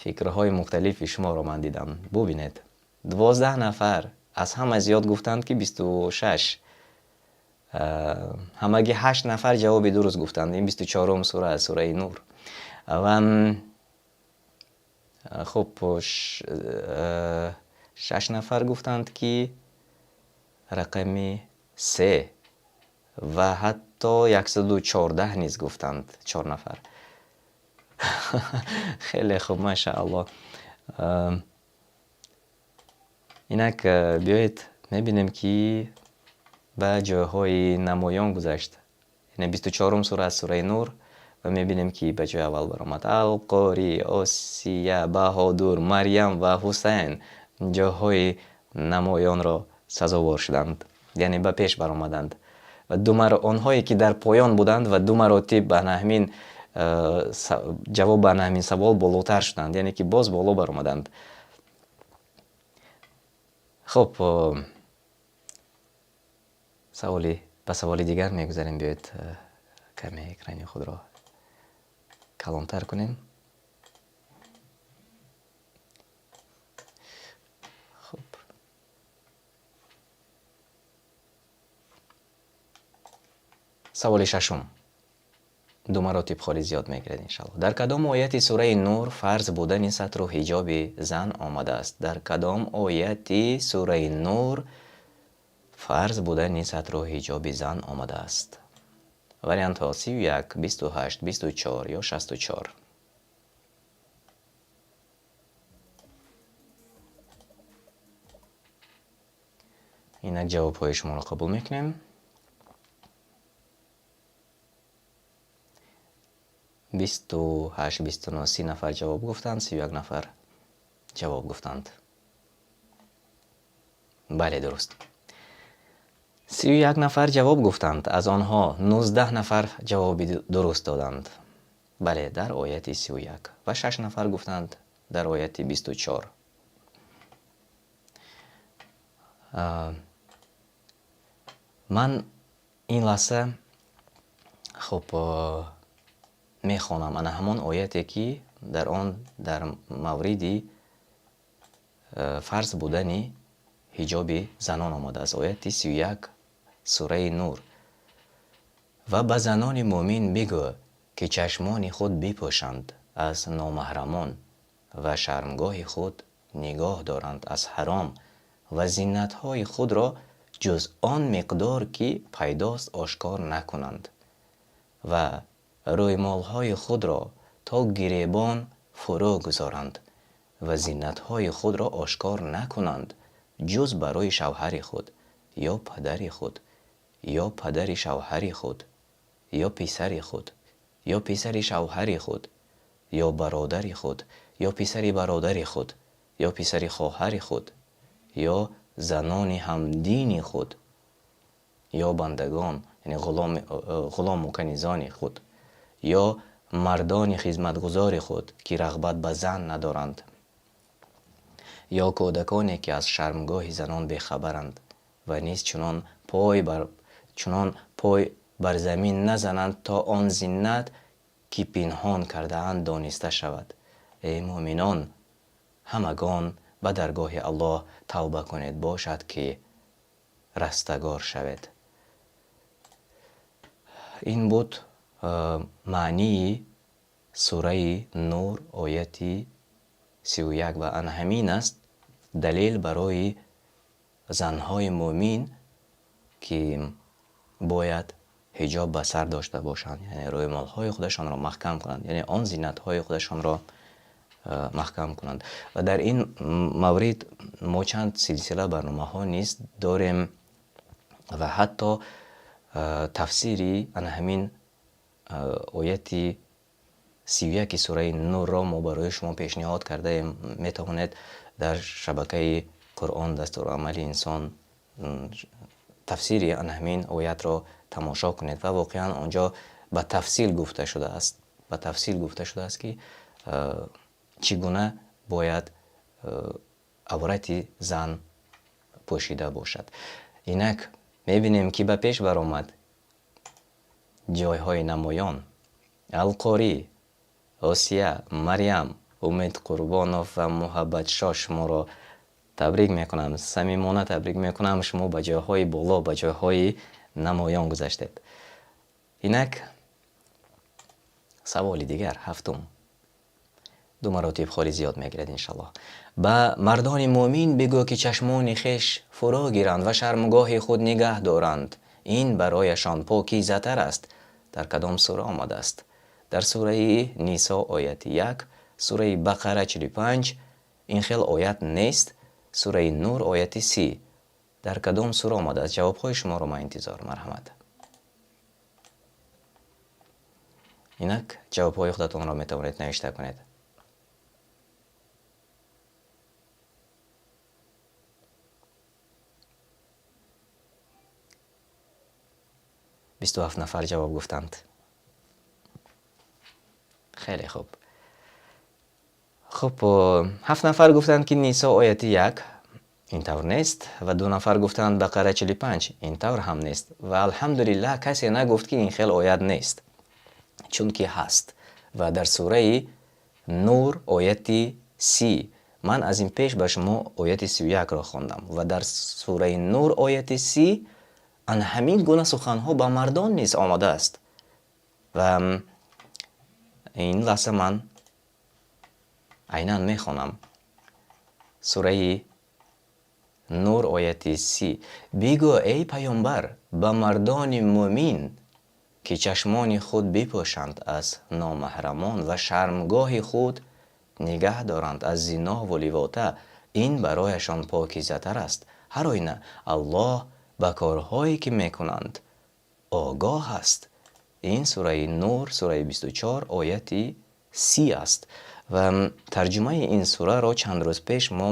Фикрҳои мухталифи шуморо ман дидам. Бубинед, 12 нафар аз ҳама зиёд гуфтанд, ки 26. Ҳамагӣ 8 нафар ҷавоби дуруст гуфтанд. Ин 24-ум сура аст, сураи Нур. Ва хуб, 6 нафар гуфтанд, ки рақами 3 ва ҳатто 114 низ гуфтанд, 4 нафар. Хеле хуб, машааллоҳ. Инак биёед мебинем, ки ба ҷойҳои намоён гузашт. Яъне 24-ум сура аст, сураи Нур, ва мебинем, ки ба ҷои аввал баромад. Алқорӣ, Осия, Баҳодур, Марьям ва Ҳусайн ҷойҳои намоёнро сазовор шуданд, яъне ба пеш баромаданд. Ва онҳое, ки дар поён буданд ва ду маротиб ба наҳмин ҷавоб ба наҳмин савол болотар шуданд, яъне ки боз боло баромаданд. Хуб, ба саволи дигар мегузарем. Биёед каме экрани худро калонтар кунем. Хуб, саволи шашум. Ду маротиб холи зиёд мегиред, иншаллоҳ. Дар кадом ояти сураи Нур фарз будани сатру ҳиҷоби зан омадааст? Дар кадом ояти сураи Нур фарз будани сатру ҳиҷоби зан омадааст? Вариантҳо: 31, 28, 24 ё 64. Инак ҷавобҳои шуморо қабул мекунем. 28, 29, 30 нафар ҷавоб гуфтанд, 31 нафар ҷавоб гуфтанд. Бале, дуруст. 31 нафар ҷавоб гуфтанд, аз онҳо 19 нафар ҷавоби дуруст доданд. Бале, дар ояти 31 ва 6 нафар гуфтанд дар ояти 24. Ман ин лаҳза хуб мехонам ана ҳамон ояте, ки дар он дар мавриди фарз будани ҳиҷоби занон омадааст. Ояти 31 сураи Нур. Ва ба занони мӯмин бигӯ, ки чашмони худ бипӯшанд аз номаҳрамон ва шармгоҳи худ нигоҳ доранд аз ҳаром ва зинатҳои худро ҷуз он миқдор, ки пайдост, ошкор накунанд ва рӯймолҳои худро то гиребон фурӯ гузоранд ва зинатҳои худро ошкор накунанд ҷуз барои шавҳари худ ё падари худ ё падари шавҳари худ ё писари худ ё писари шавҳари худ ё бародари худ ё писари бародари худ ё писари хоҳари худ ё занони ҳамдини худ ё бандагон, яъне ғулому канизони худ ё мардони хизматгузори худ, ки рағбат ба зан надоранд, ё кӯдаконе, ки аз шармгоҳи занон бехабаранд ва низ чунон пой бар замин назананд, то он зинат, ки пинҳон кардаанд, дониста шавад. Эй мӯминон, ҳамагон ба даргоҳи Аллоҳ тавба кунед, бошад, ки растагор шавед. Ин буд маънии сураи Нур, ояти 31, ва ана ҳамин аст далел барои занҳои мӯмин, ки бояд ҳиҷоб ба сар дошта бошанд, яъне рӯймолҳои худашонро маҳкам кунанд, яъне он зинатҳои худашонро маҳкам кунанд. Ва дар ин маврид мо чанд силсила барномаҳо низ дорем ва ҳатто тафсири ана ҳамин ояти 31 сураи Нурро мо барои шумо пешниҳод кардаем. Метавонед дар шабакаи Қуръон дастурамали инсон тафсири ана ҳамин оятро тамошо кунед ва воқеан онҷо ба тафсил гуфта шудааст, ба тафсил гуфта шудааст, ки чӣ гуна бояд аврати зан пӯшида бошад. Инак мебинем, ки ба пеш баромад ҷойҳои намоён: Алқорӣ, Осия, Марьям, Умед Қурбонов ва Муҳаббатшоҳ. Шуморо табрик мекунам, самимона табрик мекунам, шумо ба ҷойҳои боло, ба ҷойҳои намоён гузаштед. Инак саволи дигар, ҳафтум. Ду маротиб холи зиёд мегиред, иншаллоҳ. Ба мардони мӯмин бигӯ, ки чашмони хеш фурӯ гиранд ва шармгоҳи худ нигаҳ доранд, ин барояшон покизатар аст. Дар кадом сура омадааст? Дар сураи Нисо, ояти 1, сураи Бақара, 45, ин хел оят нест, сураи Нур, ояти 30. Дар кадом сура омадааст? Ҷавобҳои шуморо ман интизор, марҳамат. Инак ҷавобҳои худатонро метавонед навишта кунед. 27 нафар ҷавоб гуфтанд. Хеле хуб. Хуб, 7 нафар гуфтанд, ки Нисо, ояти 1, ин тавр нест, ва 2 нафар гуфтанд Бақара, 45, ин тавр ҳам нест, ва алҳамдулиллаҳ, касе нагуфт, ки ин хел оят нест, чунки ҳаст. Ва дар сураи Нур, ояти 30. Ман аз ин пеш ба шумо ояти 31-ро хондам ва дар сураи Нур, ояти 30, ан ҳамин гуна суханҳо ба мардон низ омадааст. Ва Ин лаҳза ман айнан мехонам. Сураи Нур, ояти 30. Бигӯ, эй паёмбар, ба мардони мӯмин, ки чашмони худ бипӯшанд аз номаҳрамон ва шармгоҳи худ нигаҳ доранд аз зино ва ливота, ин барояшон покизатар аст. Ҳар оина Аллоҳ ба корҳое ки мекунанд огоҳ аст. Ин сураи Нур, сураи 24, ояти 30 аст. Ва тарҷумаи ин сураро чанд рӯз пеш мо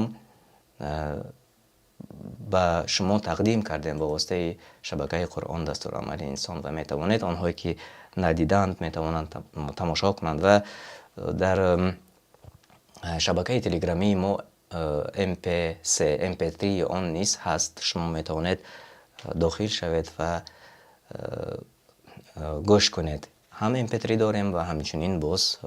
ба шумо тақдим кардем ба воситаи шабакаи Қуръон дастурамали инсон ва метавонед онҳое ки надидаанд метавонанд тамошо кунанд ва дар шабакаи телеграмии мо mp3, mp3 он низ ҳаст. Шумо метавонед дохил шавед ва гӯш кунед. Ҳам mp3 дорем ва ҳамчунин боз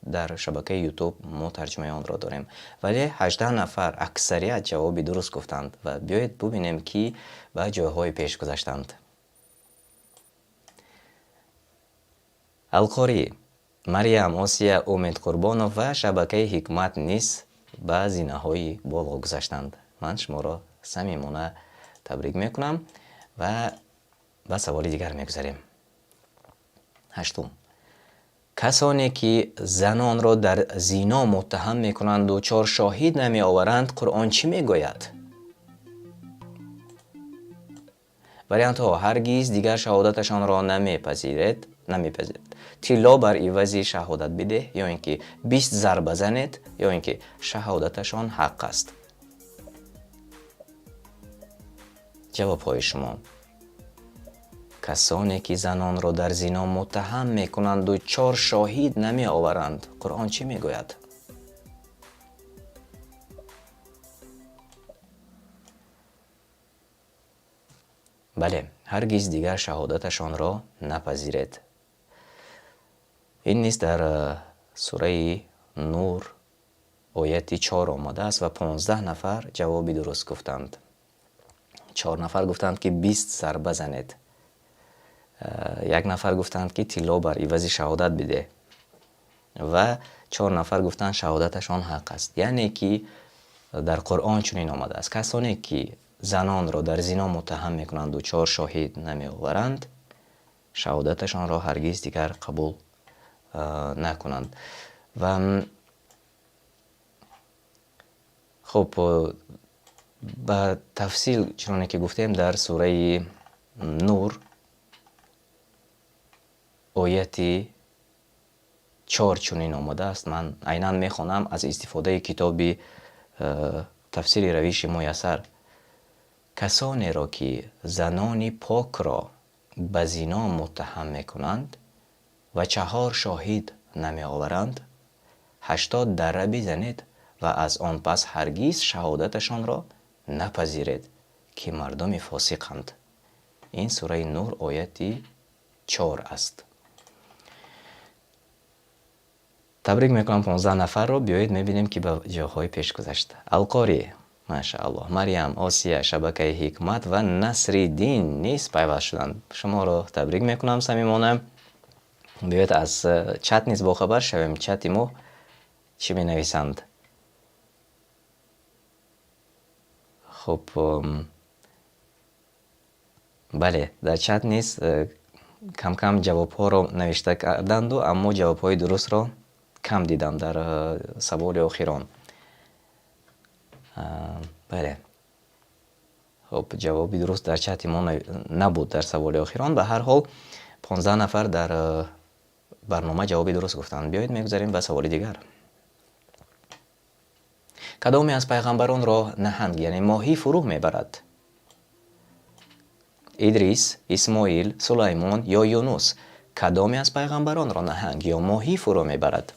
дар шабакаи YouTube мо тарҷумаи онро дорем. Вале 18 нафар аксарият ҷавоби дуруст гуфтанд ва биёед бубинем, ки ба ҷойҳои пеш гузаштанд. Алқорӣ, Марьям, Осия, Умед Қурбонов ва шабакаи Ҳикмат низ ба зинаҳои боло гузаштанд. Ман шуморо самимона табрик мекунам ва ба саволи дигар мегузарем. Ҳаштум. Касоне ки занонро дар зино муттаҳам мекунанду чор шоҳид намеоваранд, Қуръон чӣ мегӯяд? Вариантҳо: ҳаргиз дигар шаҳодаташонро намепазиред, намепазиред. Тилло бар ивази шаҳодат бидеҳ, ё ин ки 20 зарба занед, ё ин ки шаҳодаташон ҳақ аст. Ҷавобҳои шумо. Касоне ки занонро дар зино муттаҳам мекунанду чор шоҳид намеоваранд, Қуръон чӣ мегӯяд? Бале, ҳаргиз дигар шаҳодаташонро напазиред. Ин низ дар сураи Нур ояти 4 омадааст ва 15 нафар ҷавоби дуруст гуфтанд. 4 нафар гуфтанд, ки 20 зарба занед. Як нафар гуфтанд, ки тилло бар ивази шаҳодат бидеҳ ва 4 нафар гуфтанд шаҳодаташон ҳақ аст. Яъне ки дар Қуръон чунин омадааст: касоне ки занонро дар зино муттаҳам мекунанду чор шоҳид намеоваранд, шаҳодаташонро ҳаргиз дигар қабул накунанд. Ва хуб, ба тафсил чуноне ки гуфтем, дар сураи Нур ояти 4 чунин омадааст. Ман айнан мехонам аз истифодаи китоби тафсири равиши муяссар. Касонеро ки занони покро ба зино муттаҳам мекунанд ва чаҳор шоҳид намеоваранд, 80 дарра бизанед ва аз он пас ҳаргиз шаҳодаташонро напазиред, ки мардуми фосиқанд. Ин сураи Нур ояти 4 аст. Табрик мекунам 15 нафарро. Биёед мебинем, ки ба ҷойҳои пеш гузашт. Алқорӣ, машааллоҳ, Марьям, Осия, шабакаи Ҳикмат ва Насриддин низ пайваст шуданд. Шуморо табрик мекунам самимона. Биёед аз чат низ бохабар шавем. Чати мо чӣ менависанд? Хуб, бале, дар чат низ кам-кам ҷавобҳоро навишта карданду, аммо ҷавобҳои дурустро кам дидам дар саволи охирон. Бале, хуб, ҷавоби дуруст дар чати мо набуд дар саволи охирон. Ба ҳар ҳол 15 нафар дар барнома ҷавоби дуруст гуфтанд. Биёед мегузарем ба саволи дигар. Кадоме аз пайғамбаронро наҳанг, яъне моҳӣ фурӯ мебарад? Идрис, Исмоил, Сулаймон ё Юнус? Кадоме аз пайғамбаронро наҳанг ё моҳӣ фурӯ мебарад?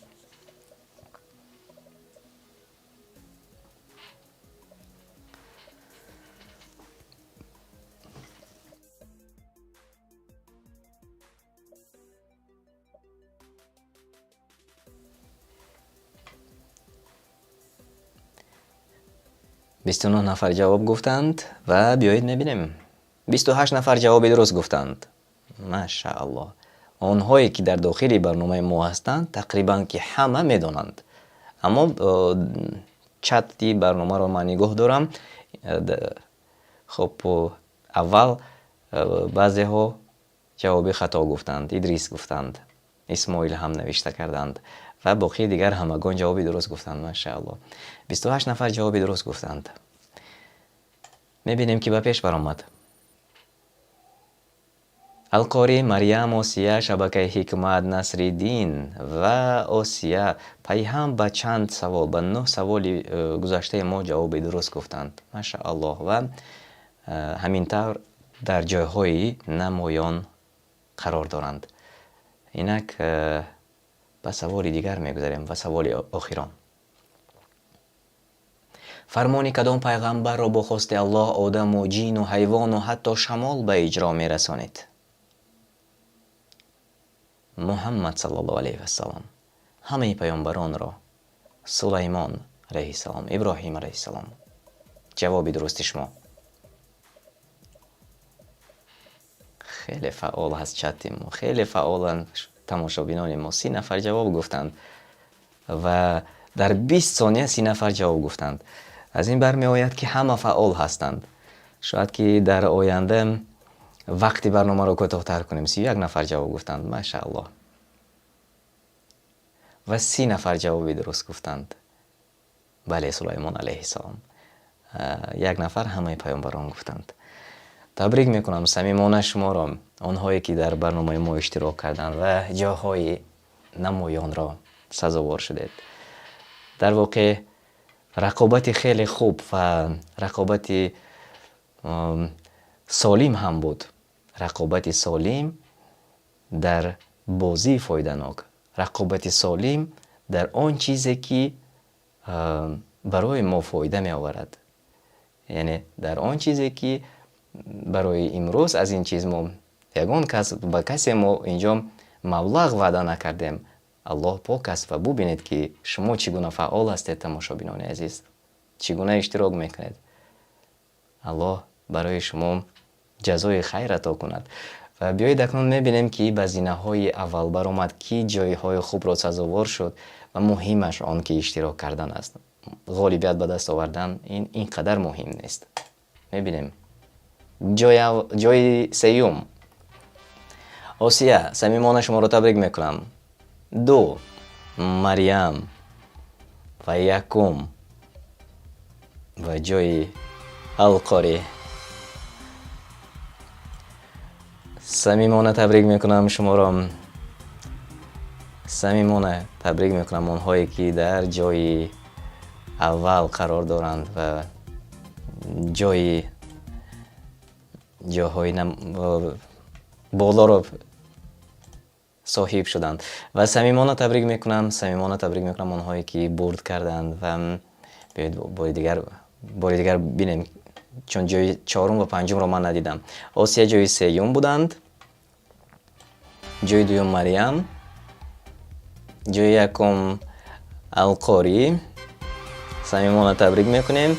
29 нафар ҷавоб гуфтанд ва биёед мебинем. 28 нафар ҷавоби дуруст гуфтанд. Машааллоҳ. Онҳое ки дар дохили барномаи мо ҳастанд, тақрибан ки ҳама медонанд. Аммо чати барномаро ман нигоҳ дорам. Хуб, аввал баъзеҳо ҷавоби хато гуфтанд, Идрис гуфтанд, Исмоил ҳам навишта карданд ва боқии дигар ҳамагон ҷавоби дуруст гуфтанд, машааллоҳ. 28 нафар ҷавоби дуруст гуфтанд. Мебинем, ки ба пеш баромад. Алқорӣ, Марьям, Осия, шабакаи Ҳикмат, Насриддин ва Осия пайҳам ба чанд савол, ба 9 саволи гузаштаи мо ҷавоби дуруст гуфтанд. Машааллоҳ, ва ҳамин тавр дар ҷойҳои намоён қарор доранд. Инак ба саволи дигар мегузарем ва саволи охирон. Фармони кадом пайғамбарро бо хости Аллоҳ одаму ҷину ҳайвону ҳатто шамол ба иҷро мерасонид? Муҳаммад саллаллоҳу алайҳи вассалам, ҳамаи паёмбаронро, Сулаймон алайҳиссалом, Иброҳим алайҳиссалом. Ҷавоби дурусти шумо. Хеле фаъол ҳаст чати мо, хеле фаъоланд тамошобинони мо. 30 нафар ҷавоб гуфтанд ва дар 20 сония 30 нафар ҷавоб гуфтанд. Аз ин бармеояд, ки ҳама фаъол ҳастанд. Шояд ки дар оянда вақти барномаро кӯтоҳтар кунем. 31 нафар ҷавоб гуфтанд, машааллоҳ. Ва 30 нафар ҷавоби дуруст гуфтанд. Бале, Сулаймон алайҳиссалом. Як нафар ҳамаи паёмбарон гуфтанд. Табрик мекунам самимона шуморо, онҳое ки дар барномаи мо иштирок карданд ва ҷойҳои намоёнро сазовор шудед. Дар воқеъ рақобати хеле хуб ва рақобати солим ҳам буд. Рақобати солим дар бозии фоиданок, рақобати солим дар он чизе ки барои мо фоида меоварад, яъне дар он чизе ки барои имрӯз аз ин чиз мо ягон кас ба касе мо инҷо маблағ ваъда накардем. Аллоҳ пок аст ва бубинед, ки шумо чӣ гуна фаъол ҳастед, тамошобинони азиз, чӣ гуна иштирок мекунед. Аллоҳ барои шумо ҷазои хайр ато кунад. Ва биёед акнун мебинем, ки ба зинаҳои аввал баромад, ки ҷойҳои хубро сазовор шуд ва муҳимаш он ки иштирок кардан аст. Ғолибият ба даст овардан ин қадар муҳим нест. Мебинем. Ҷои сеюм Осия, самимона шуморо табрик мекунам. Ду Марьям ва якум ва ҷои Алқорӣ. Самимона табрик мекунам шуморо. Самимона табрик мекунам онҳое ки дар ҷои аввал қарор доранд ва ҷойҳои болоро соҳиб шуданд. Ва самимона табрик мекунам, самимона табрик мекунам онҳое ки бурд карданд. Ва биёед бори дигар бинем, чун ҷои чорум ва панҷумро ман надидам. Осия ҷои сеюм буданд, ҷои дуюм Марьям, ҷои якум Алқорӣ, самимона табрик мекунем.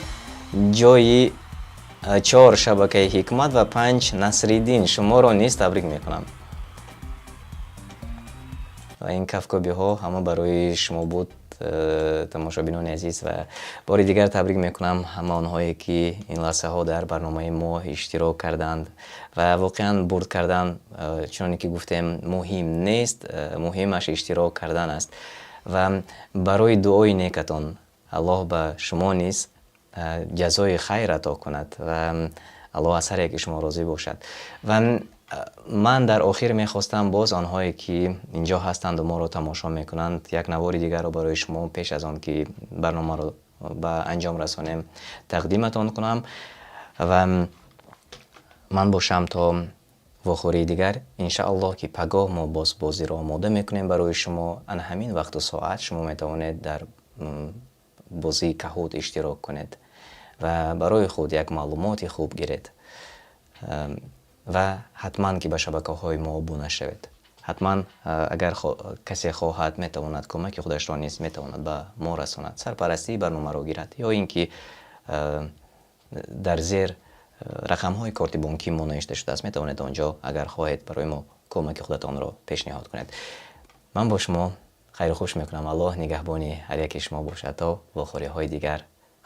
Ҷои чор шабакаи Ҳикмат ва панҷ Насриддин, шуморо низ табрик мекунам. Ва ин кафкӯбиҳо ҳама барои шумо буд, тамошобинони азиз. Ва бори дигар табрик мекунам ҳама онҳое ки ин лаҳзаҳо дар барномаи мо иштирок карданд. Ва воқеан бурд кардан, чуноне ки гуфтем, муҳим нест, муҳимаш иштирок кардан аст. Ва барои дуои некатон Аллоҳ ба шумо низ ҷазои хайр ато кунад ва Аллоҳ аз ҳар яки шумо розӣ бошад. Ва ман дар охир мехостам боз онҳое ки инҷо ҳастанду моро тамошо мекунанд, як навори дигарро барои шумо пеш аз он ки барномаро ба анҷом расонем тақдиматон кунам. Ва ман бошам то вохӯрии дигар, иншааллоҳ, ки пагоҳ мо боз бозиро омода мекунем барои шумо. Ана ҳамин вақту соат шумо метавонед дар бозии Каҳут иштирок кунед ва барои худ як маълумоти хуб гиред. Ва ҳатман ки ба шабакаҳои мо обуна шавед. Ҳатман, агар касе хоҳад, метавонад кӯмаки худашро низ метавонад ба мо расонад, сарпарастии барномаро гирад ё ин ки дар зер рақамҳои корти бонкии мо навишта шудааст, метавонед онҷо агар хоҳед барои мо кӯмаки худатонро пешниҳод кунед. Ман бо шумо хайру хуш мекунам. Аллоҳ нигаҳбони ҳар яки шумо бошад то вохӯриҳои дигар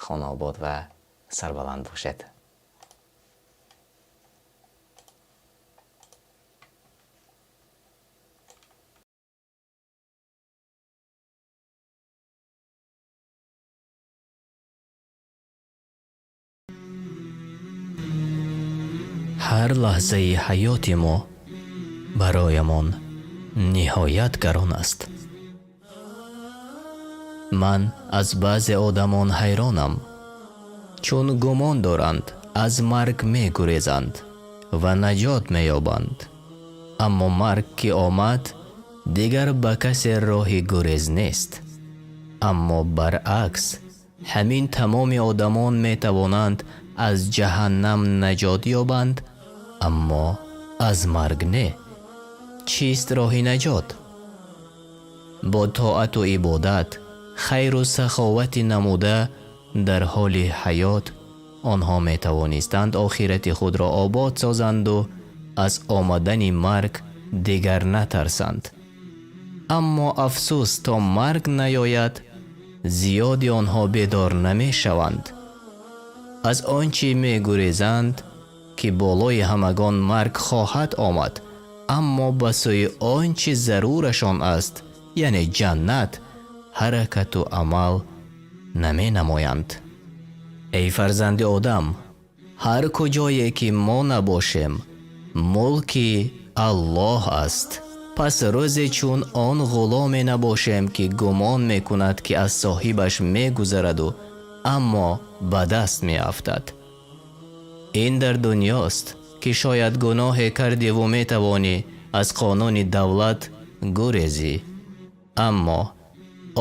хонаобод ва сарбаланд бошед. Ҳар лаҳзаи ҳаёти мо бароямон ниҳоят гарон аст. Ман аз баъзе одамон ҳайронам, чун гумон доранд аз марг мегурезанд ва наҷот меёбанд. Аммо марг ки омад, дигар ба касе роҳи гурез нест. Аммо баръакс, ҳамин тамоми одамон метавонанд аз ҷаҳаннам наҷот ёбанд, аммо аз марг не. Чист роҳи наҷот? Бо тоату ибодат, хайру саховати намуда дар ҳоли ҳаёт онҳо метавонистанд охирати худро обод созанду аз омадани марг дигар натарсанд. Аммо афсӯс, то марг наёяд, зиёди онҳо бедор намешаванд. Аз он чӣ мегурезанд, ки болои ҳамагон марг хоҳад омад, аммо ба сӯи он чӣ зарурашон аст, яъне ҷаннат, ҳаракату амал наменамоянд. Эй фарзанди одам, ҳар куҷое ки мо набошем, мулки Аллоҳ аст. Пас рӯзе чун он ғуломе набошем, ки гумон мекунад, ки аз соҳибаш мегузараду, аммо ба даст меафтад. Ин дар дунёст, ки шояд гуноҳе кардиву метавонӣ аз қонуни давлат гурезӣ. Аммо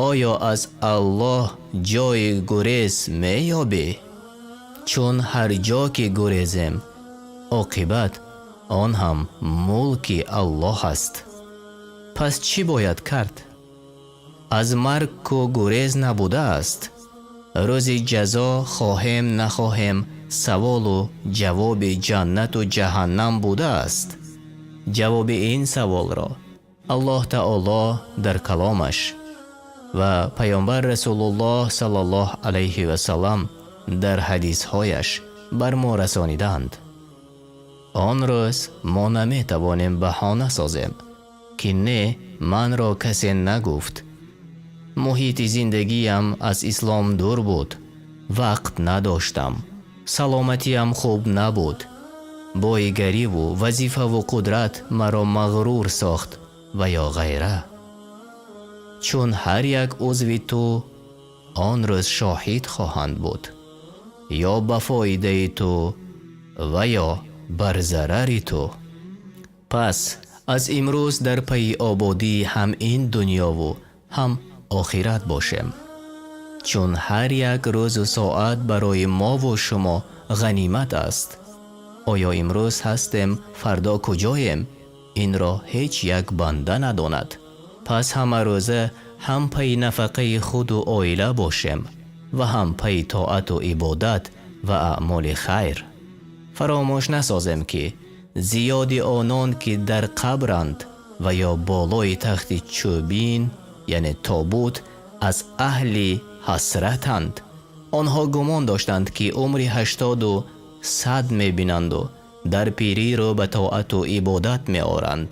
оё аз Аллоҳ ҷои гурез меёбӣ? Чун ҳар ҷо ки гурезем, оқибат он ҳам мулки Аллоҳ аст. Пас чӣ бояд кард? Аз марг ку гурез набудааст. Рӯзи ҷазо хоҳем нахоҳем саволу ҷавоби ҷаннату ҷаҳаннам будааст. Ҷавоби ин саволро Аллоҳ Таоло дар каломаш ва Пайғамбар Расулуллоҳ саллаллоҳу алайҳи васаллам дар ҳадисҳояш бар мо расонидаанд. Он рӯз мо наметавонем баҳона созем, ки не, манро касе нагуфт. Муҳити зиндагиям аз ислом дур буд, вақт надоштам, саломатиям хуб набуд, боигариву вазифаву қудрат маро мағрур сохт ва ё ғайра. Чун ҳар як узви ту он рӯз шоҳид хоҳанд буд, ё ба фоидаи ту ва ё бар зарари ту. Пас аз имрӯз дар пайи ободии ҳам ин дунёву ҳам охират бошем, чун ҳар як рӯзу соат барои мову шумо ғанимат аст. Оё имрӯз ҳастем, фардо куҷоем? Инро ҳеҷ як банда надонад. Пас ҳамарӯза ҳам пайи нафақаи худу оила бошем ва ҳам пайи тоату ибодат ва аъмоли хайр. Фаромӯш насозем, ки зиёди онон ки дар қабранд ва ё болои тахти чӯбин, яъне тобут, аз аҳли ҳасратанд. Онҳо гумон доштанд, ки умри 80 100 мебинанду дар пирӣ рӯ ба тоату ибодат меоранд.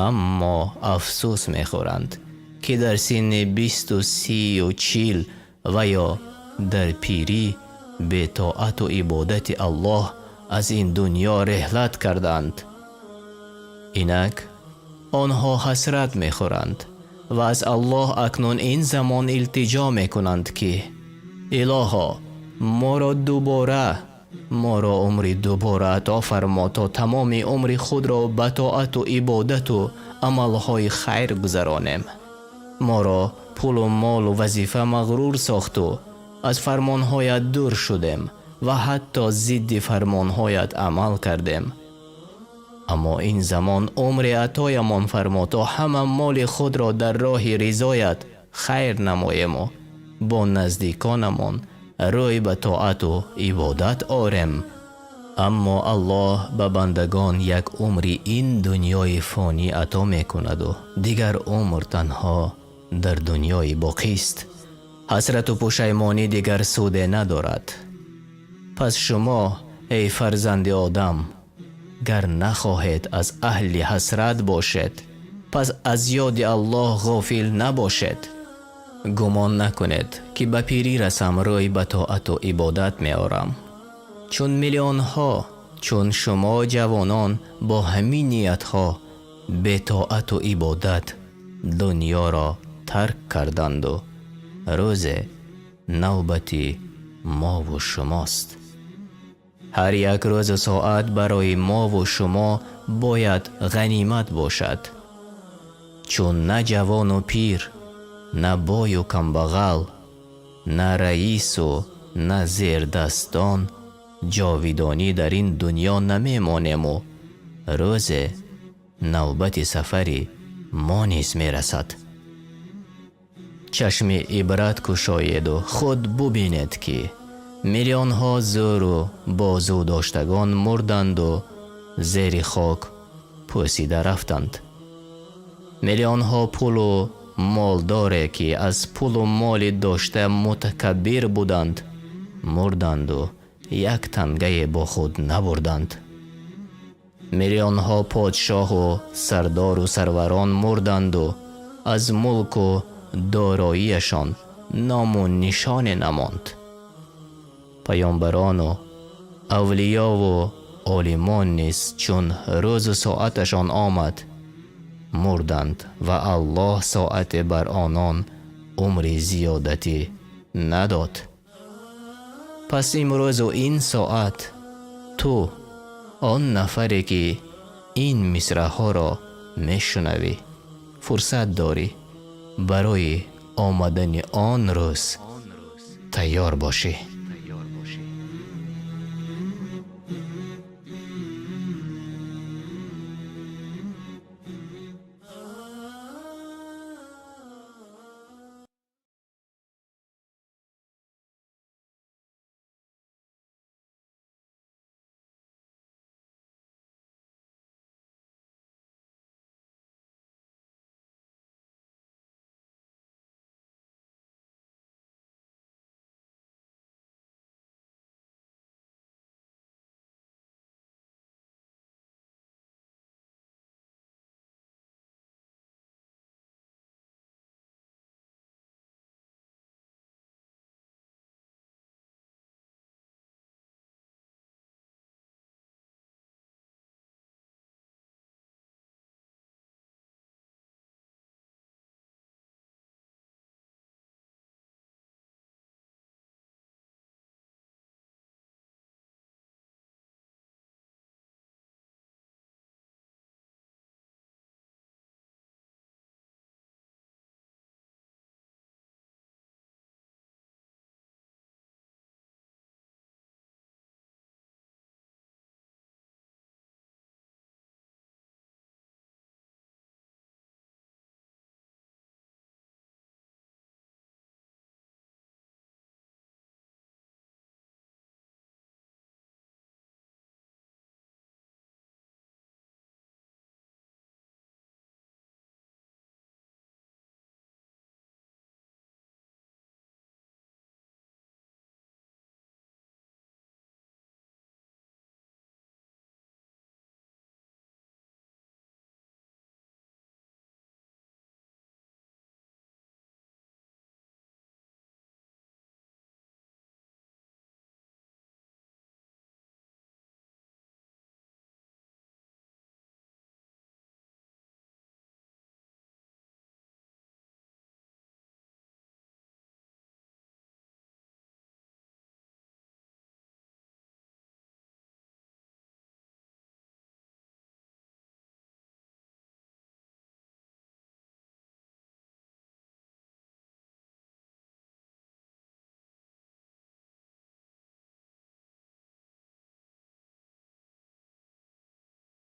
Аммо афсӯс мехӯранд, ки дар синни 20 30 40 ва ё дар пирӣ бетоату ибодати Аллоҳ аз ин дунё реҳлат карданд. Инак онҳо ҳасрат мехӯранд ва аз Аллоҳ акнун ин замон илтиҷо мекунанд, ки Илоҳо, моро умри дубора ато фармо, то тамоми умри худро ба тоату ибодату амалҳои хайр гузаронем. Моро пулу молу вазифа мағрур сохту аз фармонҳоят дур шудем ва ҳатто зидди фармонҳоят амал кардем. Аммо ин замон умри атоямон фармо, то ҳама моли худро дар роҳи ризоят хайр намоему бо наздиконамон рӯй ба тоату ибодат орем. Аммо Аллоҳ ба бандагон як умри ин дунёи фонӣ ато мекунад ва дигар умр танҳо дар дунёи боқист. Ҳасрату пушаймонӣ дигар суде надорад. Пас шумо, эй фарзанди одам, гар нахоҳед аз аҳли ҳасрат бошед, пас аз ёди Аллоҳ ғофил набошед. Гумон накунед, ки ба пирӣ расам рӯй ба тоату ибодат меорам. Чун миллионҳо, чун шумо ҷавонон бо ҳамин ниятҳо бетоату ибодат дунёро тарк карданду рӯзе навбати мову шумост. Ҳар як рӯзу соат барои мову шумо бояд ғанимат бошад. Чун на ҷавону пир, на бою камбағал, на раису на зердастон ҷовидонӣ дар ин дунё намемонему рӯзе навбати сафари мо низ мерасад. Чашми ибрат кушоеду худ бубинед, ки миллионҳо зӯру бозӯдоштагон мурданду зери хок пӯсида рафтанд. Миллионҳо пулу молдоре, ки аз пулу моли дошта мутакаббир буданд, мурданду як тангае бо худ набурданд. Миллионҳо подшоҳу сардору сарварон мурданду аз мулку дороияшон ному нишоне намонд. Паёмбарону авлиёву олимон низ чун рӯзу соаташон омад, мурданд ва Аллоҳ соате бар онон умри зиёдатӣ надод. Пас имрӯзу ин соат ту, он нафаре ки ин мисраъҳоро мешунавӣ, фурсат дорӣ барои омадани он рӯз тайёр бошӣ.